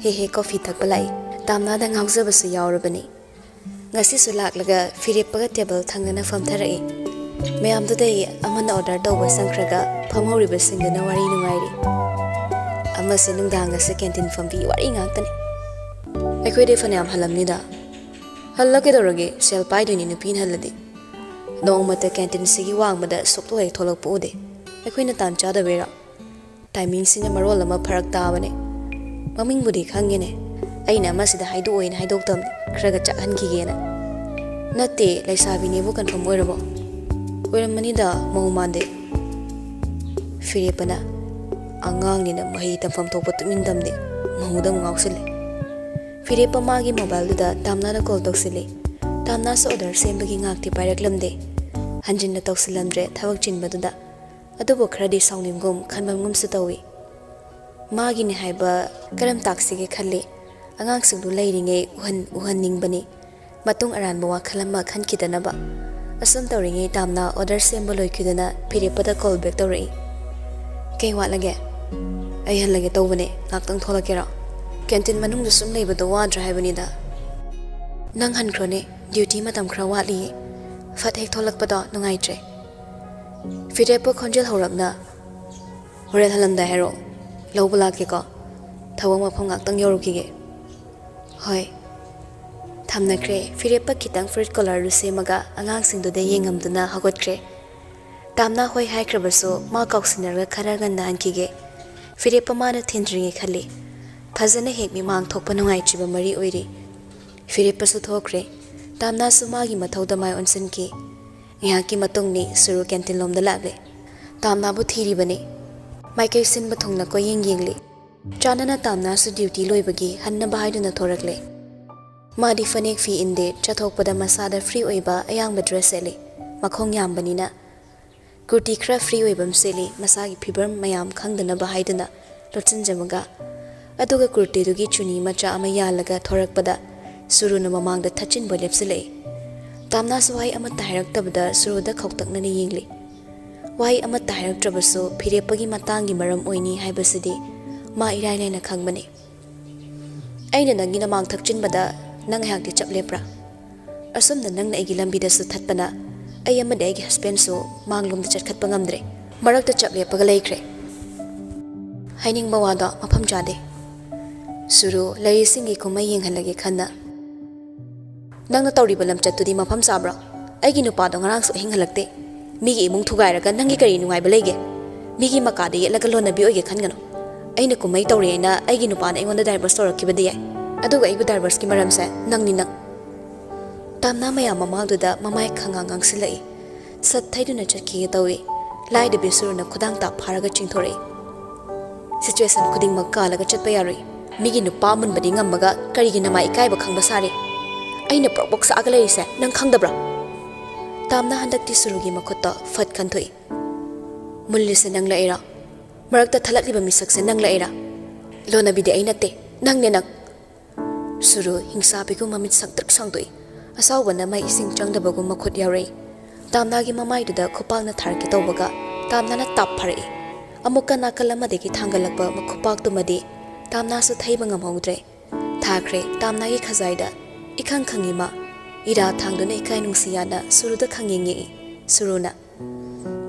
ꯍꯦꯛ ꯍꯦꯛ ꯀꯣꯐꯤ ꯊꯛꯄ ꯂꯥꯛꯏ꯫ ꯇꯥꯝꯅꯥꯗ ꯉꯥꯎꯖꯕꯁꯨ ꯌꯥꯎꯔꯕꯅꯤ꯫ ꯉꯁꯤꯁꯨ ꯂꯥꯛꯂꯒ ꯐꯤꯔꯦꯞꯄꯒ ꯇꯦꯕꯜ ꯊꯪꯅꯅ ꯐꯝꯊꯔꯛꯏ꯫ ꯃꯌꯥꯝꯗꯨꯗꯒꯤ ꯑꯃꯅ ꯑꯣꯔꯗꯔ ꯇꯧꯕ ꯆꯪꯈ꯭ꯔꯒ ꯐꯝꯍꯧꯔꯤꯕꯁꯤꯡꯗꯨꯅ ꯋꯥꯔꯤ ꯅꯨꯡꯉꯥꯏꯔꯤ꯫ "ꯑꯃꯁꯦ ꯅꯨꯡꯗꯥꯡ ꯑꯁꯦ ꯀꯦꯟꯇꯤꯟ ꯐꯝꯕꯤ ꯋꯥꯔꯤ ꯉꯥꯛꯇꯅꯤ꯫" "ꯑꯩꯈꯣꯏꯗꯤ ꯐꯅꯌꯥꯝ ꯍꯜꯂꯝꯅꯤꯗ꯫ ꯍꯜꯂ ꯀꯩꯗꯧꯔꯒꯦ? ꯁꯦꯜ ꯄꯥꯏꯗꯣꯏꯅꯤ ꯅꯨꯄꯤꯅ ꯍꯜꯂꯗꯤ꯫ ꯅꯣꯡꯃꯇ ꯀꯦꯟꯇꯤꯟꯁꯤꯒꯤ ꯋꯥꯡꯃꯗ ꯁꯨꯛꯇꯣꯛ ꯍꯦꯛ ꯊꯣꯛꯂꯛꯄ ꯎꯗꯦ꯫ ꯑꯩꯈꯣꯏꯅ ꯇꯥꯟ ꯆꯥꯗꯕꯩꯔꯣ?" ꯇꯥꯏꯃꯤꯡꯁꯤꯅ ꯃꯔꯣꯜ ꯑꯃ ꯐꯔꯛ ꯇꯥꯕꯅꯦ꯫ ꯃꯃꯤꯡꯕꯨꯗꯤ ꯈꯪꯉꯦꯅꯦ, ꯑꯩꯅ ꯑꯃꯁꯤꯗ ꯍꯥꯏꯗꯣꯛꯑꯣꯏꯅ ꯍꯥꯏꯗꯣꯛꯇꯕꯅꯦ, ꯈꯔꯒ ꯆꯥꯛꯍꯟꯈꯤꯒꯦꯅ꯫ "ꯅꯠꯇꯦ, ꯂꯩꯁꯥꯕꯤꯅꯦꯕꯨ ꯀꯟꯐꯥꯔꯝ ꯑꯣꯏꯔꯕꯣ?" "ꯑꯣꯏꯔꯝꯃꯅꯤꯗ, ꯃꯧ ꯃꯥꯟꯗꯦ꯫" ꯐꯤꯔꯦꯞꯄꯅ, "ꯑꯉꯥꯡꯅꯤꯅ ꯃꯍꯩ ꯇꯝꯐꯝ ꯊꯣꯛꯄ ꯇꯨꯃꯤꯟ ꯇꯝꯗꯦ, ꯃꯧꯗ ꯑꯃꯨꯛ ꯉꯥꯎꯁꯤꯜꯂꯦ꯫" ꯐꯤꯔꯦꯞꯄ ꯃꯥꯒꯤ ꯃꯣꯕꯥꯏꯜꯗꯨꯗ ꯇꯥꯝꯅꯥꯗ ꯀꯣꯜ ꯇꯧꯁꯤꯜꯂꯤ꯫ ꯇꯥꯝꯅꯥꯁꯨ ꯑꯣꯔꯗꯔ ꯁꯦꯝꯕꯒꯤ ꯉꯥꯛꯇꯤ ꯄꯥꯏꯔꯛꯂꯝꯗꯦ꯫ ꯍꯟꯖꯤꯟꯅ ꯇꯧꯁꯤꯜꯂꯝꯗ꯭ꯔꯦ ꯊꯕꯛ ꯆꯤꯟꯕꯗꯨꯗ꯫ ꯑꯗꯨꯕꯨ ꯈꯔꯗꯤ ꯁꯥꯎꯅꯤꯡꯒꯨꯝ ꯈꯟꯕꯝꯒꯨꯝꯁꯨ ꯇꯧꯏ꯫ ꯃꯥꯒꯤꯅꯤ ꯍꯥꯏꯕ ꯀꯔꯝ ꯇꯥꯛꯁꯤꯒꯦ ꯈꯜꯂꯤ꯫ ꯑꯉꯥꯡꯁꯤꯡꯗꯨ ꯂꯩꯔꯤꯉꯩ ꯎꯍꯟ-, ꯎꯍꯟꯅꯤꯡꯕꯅꯤ꯫ ꯃꯇꯨꯡ ꯑꯔꯥꯟꯕ ꯋꯥꯈꯜ ꯑꯃ ꯈꯟꯈꯤꯗꯅꯕ꯫ ꯑꯁꯨꯝ ꯇꯧꯔꯤꯉꯩ ꯇꯥꯝꯅ ꯑꯣꯔꯗꯔ ꯁꯦꯝꯕ ꯂꯣꯏꯈꯤꯗꯨꯅ ꯐꯤꯔꯦꯞꯄꯗ ꯀꯣꯜ ꯕꯦꯛ ꯇꯧꯔꯛꯏ꯫ "ꯀꯩ ꯋꯥꯠꯂꯒꯦ?" "ꯑꯩ ꯍꯜꯂꯒꯦ ꯇꯧꯕꯅꯦ, ꯉꯥꯛꯇꯪ ꯊꯣꯛꯂꯛꯀꯦꯔꯣ?" "ꯀꯦꯟꯇꯤꯟ ꯃꯅꯨꯡꯗ ꯁꯨꯝ ꯂꯩꯕꯗꯣ ꯋꯥꯗ꯭ꯔꯥ ꯍꯥꯏꯕꯅꯤꯗ꯫" "ꯅꯪ ꯍꯟꯈ꯭ꯔꯣꯅꯦ, ꯗ꯭ꯌꯨꯇꯤ ꯃꯇꯝ ꯈꯔ ꯋꯥꯠꯂꯤꯌꯦ꯫ ꯐꯠ ꯍꯦꯛ ꯊꯣꯛꯂꯛꯄꯗꯣ ꯅꯨꯡꯉꯥꯏꯇ꯭ꯔꯦ꯫" ꯐꯤꯔꯦꯞꯄ ꯈꯣꯟꯖꯦꯜ ꯍꯧꯔꯞꯅ, "ꯍꯣꯔꯦꯟ ꯍꯜꯂꯝꯗꯥꯏ ꯍꯥꯏꯔꯛꯑꯣ, ꯂꯧꯕ ꯂꯥꯛꯀꯦꯀꯣ꯫ ꯊꯕꯛ ꯃꯐꯝ ꯉꯥꯛꯇꯪ ꯌꯧꯔꯨꯈꯤꯒꯦ꯫" "ꯍꯣꯏ꯫" ꯊꯝꯅꯈ꯭ꯔꯦ꯫ ꯐꯤꯔꯦꯞꯄ ꯈꯤꯇꯪ ꯐꯨꯔꯤꯠ ꯀꯣꯂꯔꯗꯨ ꯁꯦꯝꯃꯒ ꯑꯉꯥꯡꯁꯤꯡꯗꯨꯗ ꯌꯦꯡꯉꯝꯗꯨꯅ ꯍꯧꯒꯠꯈ꯭ꯔꯦ꯫ ꯇꯥꯝꯅꯥ ꯍꯣꯏ ꯍꯥꯏꯈ꯭ꯔꯕꯁꯨ ꯃꯥ ꯀꯥꯎꯁꯤꯟꯅꯔꯒ ꯈꯔ ꯉꯟꯅ ꯍꯟꯈꯤꯒꯦ꯫ ꯐꯤꯔꯦꯞꯄ ꯃꯥꯅ ꯊꯤꯟꯗ꯭ꯔꯤꯉꯩ ꯈꯜꯂꯤ꯫ ꯐꯖꯅ ꯍꯦꯛ ꯃꯤꯃꯥꯡ ꯊꯣꯛꯄ ꯅꯨꯡꯉꯥꯏꯇ꯭ꯔꯤꯕ ꯃꯔꯤ ꯑꯣꯏꯔꯤ꯫ ꯐꯤꯔꯦꯞꯄꯁꯨ ꯊꯣꯛꯈ꯭ꯔꯦ꯫ ꯇꯥꯝꯅꯥꯁꯨ ꯃꯥꯒꯤ ꯃꯊꯧꯗ ꯃꯥꯏ ꯑꯣꯟꯁꯤꯟꯈꯤ꯫ ꯉꯥꯏꯍꯥꯛꯀꯤ ꯃꯇꯨꯡꯅꯤ ꯁꯨꯔꯨ ꯀꯦꯟꯇꯤꯟ ꯂꯣꯝꯗ ꯂꯥꯛꯂꯦ꯫ ꯇꯥꯝꯅꯥꯕꯨ ꯊꯤꯔꯤꯕꯅꯤ꯫ ꯃꯥꯏꯀꯩ ꯁꯤꯟꯕ ꯊꯨꯡꯅ ꯀꯣꯏꯌꯦꯡ ꯌꯦꯡꯂꯤ꯫ ꯆꯥꯅꯅ ꯇꯥꯝꯅꯥꯁꯨ ꯗ꯭ꯌꯨꯇꯤ ꯂꯣꯏꯕꯒꯤ ꯍꯟꯅꯕ ꯍꯥꯏꯗꯨꯅ ꯊꯣꯔꯛꯂꯦ꯫ ꯃꯥꯗꯤ ꯐꯅꯦꯛ ꯐꯤ ꯏꯟꯗꯦ, ꯆꯠꯊꯣꯛꯄꯗ ꯃꯁꯥꯗ ꯐ꯭ꯔꯤ ꯑꯣꯏꯕ ꯑꯌꯥꯡꯕ ꯗ꯭ꯔꯦꯁ ꯁꯦꯠꯂꯤ꯫ ꯃꯈꯣꯡ ꯌꯥꯝꯕꯅꯤꯅ꯫ ꯀꯨꯔꯇꯤ ꯈꯔ ꯐ꯭ꯔꯤ ꯑꯣꯏꯕ ꯑꯃ ꯁꯦꯠꯂꯤ, ꯃꯁꯥꯒꯤ ꯐꯤꯕꯝ ꯃꯌꯥꯝ ꯈꯪꯗꯅꯕ ꯍꯥꯏꯗꯨꯅ ꯂꯣꯠꯁꯤꯟꯖꯃꯒ꯫ ꯑꯗꯨꯒ ꯀꯨꯔꯇꯤꯗꯨꯒꯤ ꯆꯨꯅꯤ ꯃꯆꯥ ꯑꯃ ꯌꯥꯜꯂꯒ ꯊꯣꯔꯛꯄꯗ ꯁꯨꯔꯨꯅ ꯃꯃꯥꯡꯗ ꯊꯠꯆꯤꯟꯕ ꯂꯦꯞꯁꯤꯜꯂꯛꯏ꯫ ꯇꯥꯝꯅꯥꯁꯨ ꯋꯥꯍꯩ ꯑꯃꯠꯇ ꯍꯥꯏꯔꯛꯇꯕꯗ ꯁꯨꯔꯨꯗ ꯈꯧꯇꯛꯅꯅ ꯌꯦꯡꯂꯤ꯫ ꯋꯥꯍꯩ ꯑꯃꯠꯇ ꯍꯥꯏꯔꯛꯇ꯭ꯔꯕꯁꯨ ꯐꯤꯔꯦꯞꯄꯒꯤ ꯃꯇꯥꯡꯒꯤ ꯃꯔꯝ ꯑꯣꯏꯅꯤ ꯍꯥꯏꯕꯁꯤꯗꯤ ꯃꯥ ꯏꯔꯥꯏ ꯂꯥꯏꯅ ꯈꯪꯕꯅꯤ꯫ "ꯑꯩꯅ ꯅꯪꯒꯤ ꯅꯃꯥꯡ ꯊꯛꯆꯤꯟꯕꯗ ꯅꯪ ꯉꯥꯏꯍꯥꯛꯇꯤ ꯆꯞ ꯂꯦꯞꯄ꯭ꯔꯥ? ꯑꯁꯨꯝꯅ ꯅꯪꯅ ꯑꯩꯒꯤ ꯂꯝꯕꯤꯗꯁꯨ ꯊꯠꯄꯅ ꯑꯩ ꯑꯃꯗꯤ ꯑꯩꯒꯤ ꯍꯁꯕꯦꯟꯁꯨ ꯃꯥꯡꯂꯣꯝꯗ ꯆꯠꯈꯠꯄ ꯉꯝꯗ꯭ꯔꯦ꯫ ꯃꯔꯛꯇ ꯆꯞ ꯂꯦꯞꯄꯒ ꯂꯩꯈ꯭ꯔꯦ꯫ ꯍꯥꯏꯅꯤꯡꯕ ꯋꯥꯗꯣ ꯃꯐꯝ ꯆꯥꯗꯦ꯫" ꯁꯨꯔꯨ ꯂꯩꯔꯤꯁꯤꯡꯒꯤ ꯀꯨꯝꯍꯩ ꯌꯦꯡꯍꯜꯂꯒꯦ ꯈꯟꯅ꯫ "ꯅꯪꯅ ꯇꯧꯔꯤꯕ ꯂꯝꯆꯠꯇꯨꯗꯤ ꯃꯐꯝ ꯆꯥꯕ꯭ꯔꯣ? ꯑꯩꯒꯤ ꯅꯨꯄꯥꯗꯣ ꯉꯔꯥꯡꯁꯨ ꯑꯍꯤꯡ ꯍꯜꯂꯛꯇꯦ꯫ ꯃꯤꯒꯤ ꯏꯃꯨꯡ ꯊꯨꯒꯥꯏꯔꯒ ꯅꯪꯒꯤ ꯀꯔꯤ ꯅꯨꯡꯉꯥꯏꯕ ꯂꯩꯒꯦ? ꯃꯤꯒꯤ ꯃꯀꯥꯗ ꯌꯦꯠꯂꯒ ꯂꯣꯟꯅꯕꯤ ꯑꯣꯏꯒꯦ ꯈꯟꯒꯅꯨ꯫ ꯑꯩꯅ ꯀꯨꯝꯍꯩ ꯇꯧꯔꯦꯅ ꯑꯩꯒꯤ ꯅꯨꯄꯥꯅ ꯑꯩꯉꯣꯟꯗ ꯗꯥꯏꯚꯣꯔꯁ ꯇꯧꯔꯛꯈꯤꯕꯗꯤ ꯌꯥꯏ, ꯑꯗꯨꯒ ꯑꯩꯕꯨ ꯗꯥꯏꯚꯣꯔꯁꯀꯤ ꯃꯔꯝꯁꯦ ꯅꯪꯅꯤ ꯅꯪ꯫" ꯇꯥꯝꯅꯥ ꯃꯌꯥꯝ ꯃꯃꯥꯡꯗꯨꯗ ꯃꯃꯥꯏ ꯈꯪꯉꯥꯡ ꯉꯥꯡꯁꯤꯜꯂꯛꯏ꯫ ꯁꯠ ꯊꯩꯗꯨꯅ ꯆꯠꯈꯤꯒꯦ ꯇꯧꯏ꯫ ꯂꯥꯏꯗꯕꯤ ꯁꯨꯔꯨꯅ ꯈꯨꯗꯥꯡ ꯇꯥꯞ ꯐꯥꯔꯒ ꯆꯤꯡꯊꯣꯔꯛꯏ꯫ "ꯁꯤꯆꯨꯋꯦꯁꯟ ꯈꯨꯗꯤꯡꯃꯛ ꯀꯥꯜꯂꯒ ꯆꯠꯄ ꯌꯥꯔꯣꯏ꯫ ꯃꯤꯒꯤ ꯅꯨꯄꯥ ꯑꯃꯨꯟꯕꯗꯤ ꯉꯝꯃꯒ ꯀꯔꯤꯒꯤ ꯅꯃꯥꯏ ꯏꯀꯥꯏꯕ ꯈꯪꯕ ꯁꯥꯔꯤ? ꯑꯩꯅ ꯄ꯭ꯔꯣꯛ ꯄ꯭ꯔꯣꯛ ꯁꯛꯑꯒ ꯂꯩꯔꯤꯁꯦ ꯅꯪ ꯈꯪꯗꯕ꯭ꯔꯣ?" ꯇꯥꯝꯅ ꯍꯟꯗꯛꯇꯤ ꯁꯨꯔꯨꯒꯤ ꯃꯈꯨꯠꯇꯣ ꯐꯠ ꯈꯟꯊꯣꯛꯏ꯫ "ꯃꯨꯜꯂꯤꯁꯦ ꯅꯪꯂꯛꯏꯔꯣ? ꯃꯔꯛꯇ ꯊꯠꯂꯛꯂꯤꯕ ꯃꯤꯁꯛꯁꯦ ꯅꯪꯂꯛꯏꯔꯥ? ꯂꯣꯟꯅꯕꯤꯗꯤ ꯑꯩ ꯅꯠꯇꯦ, ꯅꯪꯅꯦ ꯅꯪ꯫" ꯁꯨꯔꯨ ꯍꯤꯡꯁꯥꯕꯤꯒꯨꯝ ꯃꯃꯤꯠ ꯁꯪꯇ꯭ꯔꯤꯛ ꯁꯥꯡꯗꯣꯛꯏ꯫ ꯑꯁꯥꯎꯕꯅ ꯃꯩ ꯏꯁꯤꯡ ꯆꯪꯗꯕꯒꯨꯝ ꯃꯈꯨꯠ ꯌꯥꯎꯔꯛꯏ꯫ ꯇꯥꯝꯅꯥꯒꯤ ꯃꯃꯥꯏꯗꯨꯗ ꯈꯨꯄꯥꯛꯅ ꯊꯥꯔꯛꯀꯦ ꯇꯧꯕꯒ ꯇꯥꯝꯅꯥꯅ ꯇꯥꯞ ꯐꯥꯔꯛꯏ꯫ ꯑꯃꯨꯛꯀ ꯅꯥꯀꯜ ꯑꯃꯗꯒꯤ ꯊꯥꯡꯒꯠꯂꯛꯄ ꯈꯨꯄꯥꯛꯇꯨꯃꯗꯤ ꯇꯥꯝꯅꯥꯁꯨ ꯊꯩꯕ ꯉꯝꯍꯧꯗ꯭ꯔꯦ꯫ ꯊꯥꯈ꯭ꯔꯦ ꯇꯥꯝꯅꯥꯒꯤ ꯈꯖꯥꯏꯗ꯫ ꯏꯈꯪ ꯈꯪꯉꯤ ꯃꯥ꯫ ꯏꯔꯥ ꯊꯥꯡꯗꯨꯅ ꯏꯀꯥꯏ ꯅꯨꯡꯁꯤ ꯌꯥꯅ ꯁꯨꯔꯨꯗ ꯈꯪꯌꯦꯡ ꯌꯦꯡꯏ꯫ ꯁꯨꯔꯨꯅ,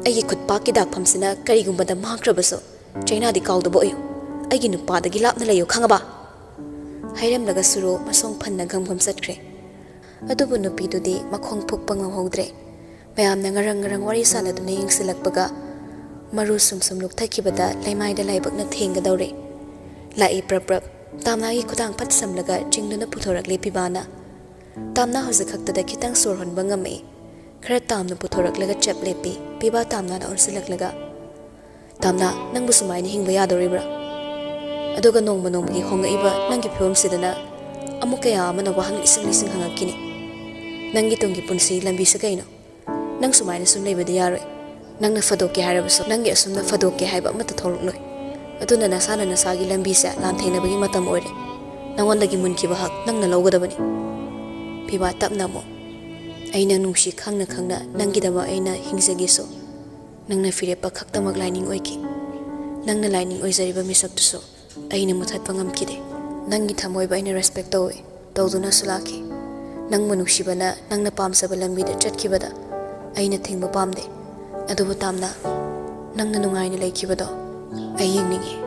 "ꯑꯩꯒꯤ ꯈꯨꯠꯄꯥꯛꯀꯤ ꯗꯥꯛꯐꯝꯁꯤꯅ ꯀꯔꯤꯒꯨꯝꯕꯗ ꯃꯥꯡꯈ꯭ꯔꯕꯁꯨ ꯆꯩꯅꯥꯗꯤ ꯀꯥꯎꯗꯕ ꯑꯣꯏꯌꯨ꯫ ꯑꯩꯒꯤ ꯅꯨꯄꯥꯗꯒꯤ ꯂꯥꯞꯅ ꯂꯩꯌꯨ, ꯈꯪꯉꯕ?" ꯍꯥꯏꯔꯝꯂꯒ ꯁꯨꯔꯨ ꯃꯁꯣꯡ ꯐꯟꯅ ꯒꯝ ꯒꯝ ꯆꯠꯈ꯭ꯔꯦ꯫ ꯑꯗꯨꯕꯨ ꯅꯨꯄꯤꯗꯨꯗꯤ ꯃꯈꯣꯡ ꯐꯨꯛꯄ ꯉꯝꯍꯧꯗ꯭ꯔꯦ꯫ ꯃꯌꯥꯝꯅ ꯉꯔꯪ ꯉꯔꯪ ꯋꯥꯔꯤ ꯁꯥꯟꯅꯗꯨꯅ ꯌꯦꯡꯁꯤꯜꯂꯛꯄꯒ, ꯃꯔꯨ ꯁꯨꯝ ꯁꯨꯝ ꯂꯨꯞꯊꯈꯤꯕꯗ ꯂꯩꯃꯥꯏꯗ ꯂꯥꯏꯕꯛꯅ ꯊꯦꯡꯒꯗꯧꯔꯦ꯫ ꯂꯥꯛꯏ ꯄ꯭ꯔꯞ ꯄ꯭ꯔꯞ꯫ ꯇꯥꯝꯅꯥꯒꯤ ꯈꯨꯗꯥꯡ ꯐꯠ ꯁꯝꯂꯒ ꯆꯤꯡꯗꯨꯅ ꯄꯨꯊꯣꯔꯛꯂꯦ ꯄꯤꯕꯥꯅ꯫ ꯇꯥꯝꯅꯥ ꯍꯧꯖꯤꯛ ꯈꯛꯇꯗ ꯈꯤꯇꯪ ꯁꯣꯔ ꯍꯣꯟꯕ ꯉꯝꯃꯛꯏ꯫ ꯈꯔ ꯇꯥꯝꯅ ꯄꯨꯊꯣꯔꯛꯂꯒ ꯆꯞ ꯂꯦꯞꯄꯤ꯫ ꯄꯤꯕꯥ ꯇꯥꯝꯅꯥꯗ ꯑꯣꯟꯁꯤꯜꯂꯛꯂꯒ, "ꯇꯥꯝꯅꯥ, ꯅꯪꯕꯨ ꯁꯨꯃꯥꯏꯅ ꯍꯤꯡꯕ ꯌꯥꯗꯣꯔꯤꯕ꯭ꯔꯥ? ꯑꯗꯨꯒ ꯅꯣꯡꯃ ꯅꯣꯡꯃꯒꯤ ꯍꯣꯡꯂꯛꯏꯕ ꯅꯪꯒꯤ ꯐꯤꯕꯝꯁꯤꯗꯅ ꯑꯃꯨꯛ ꯀꯌꯥ ꯑꯃꯅ ꯋꯥꯍꯪ ꯂꯤꯁꯤꯡ ꯂꯤꯁꯤꯡ ꯍꯪꯉꯛꯈꯤꯅꯤ꯫ ꯅꯪꯒꯤ ꯇꯨꯡꯒꯤ ꯄꯨꯟꯁꯤ ꯂꯝꯕꯤꯁꯦ ꯀꯩꯅꯣ? ꯅꯪ ꯁꯨꯃꯥꯏꯅ ꯁꯨꯝ ꯂꯩꯕꯗꯤ ꯌꯥꯔꯣꯏ꯫ ꯅꯪꯅ ꯐꯥꯗꯣꯛꯀꯦ ꯍꯥꯏꯔꯕꯁꯨ ꯅꯪꯒꯤ ꯑꯁꯨꯝꯅ ꯐꯥꯗꯣꯛꯀꯦ ꯍꯥꯏꯕ ꯑꯃꯠꯇ ꯊꯣꯛꯂꯛꯂꯣꯏ꯫ ꯑꯗꯨꯅ ꯅꯁꯥꯅ ꯅꯁꯥꯒꯤ ꯂꯝꯕꯤꯁꯦ ꯂꯥꯟꯊꯦꯡꯅꯕꯒꯤ ꯃꯇꯝ ꯑꯣꯏꯔꯦ꯫ ꯅꯉꯣꯟꯗꯒꯤ ꯃꯨꯟꯈꯤꯕ ꯍꯛ ꯅꯪꯅ ꯂꯧꯒꯗꯕꯅꯤ꯫" ꯄꯤꯕꯥ ꯇꯞꯅ ꯑꯃꯨꯛ, "ꯑꯩꯅ ꯅꯨꯡꯁꯤ ꯈꯪꯅ ꯈꯪꯅ ꯅꯪꯒꯤꯗꯃꯛ ꯑꯩꯅ ꯍꯤꯡꯖꯒꯦꯁꯨ, ꯅꯪꯅ ꯐꯤꯔꯦꯞꯄ ꯈꯛꯇꯃꯛ ꯂꯥꯏꯅꯤꯡ ꯑꯣꯏꯈꯤ꯫ ꯅꯪꯅ ꯂꯥꯏꯅꯤꯡ ꯑꯣꯏꯖꯔꯤꯕ ꯃꯤꯁꯛꯇꯨꯁꯨ ꯑꯩꯅ ꯃꯨꯊꯠꯄ ꯉꯝꯈꯤꯗꯦ꯫ ꯅꯪꯒꯤ ꯊꯃꯣꯏꯕꯨ ꯑꯩꯅ ꯔꯦꯁꯄꯦꯛ ꯇꯧꯏ, ꯇꯧꯗꯨꯅꯁꯨ ꯂꯥꯛꯈꯤ꯫ ꯅꯪꯕꯨ ꯅꯨꯡꯁꯤꯕꯅ ꯅꯪꯅ ꯄꯥꯝꯖꯕ ꯂꯝꯕꯤꯗ ꯆꯠꯈꯤꯕꯗ ꯑꯩꯅ ꯊꯤꯡꯕ ꯄꯥꯝꯗꯦ꯫ ꯑꯗꯨꯕꯨ ꯇꯥꯝꯅꯥ, ꯅꯪꯅ ꯅꯨꯡꯉꯥꯏꯅ ꯂꯩꯈꯤꯕꯗꯣ ꯑꯩ ꯌꯦꯡꯅꯤꯡꯏ꯫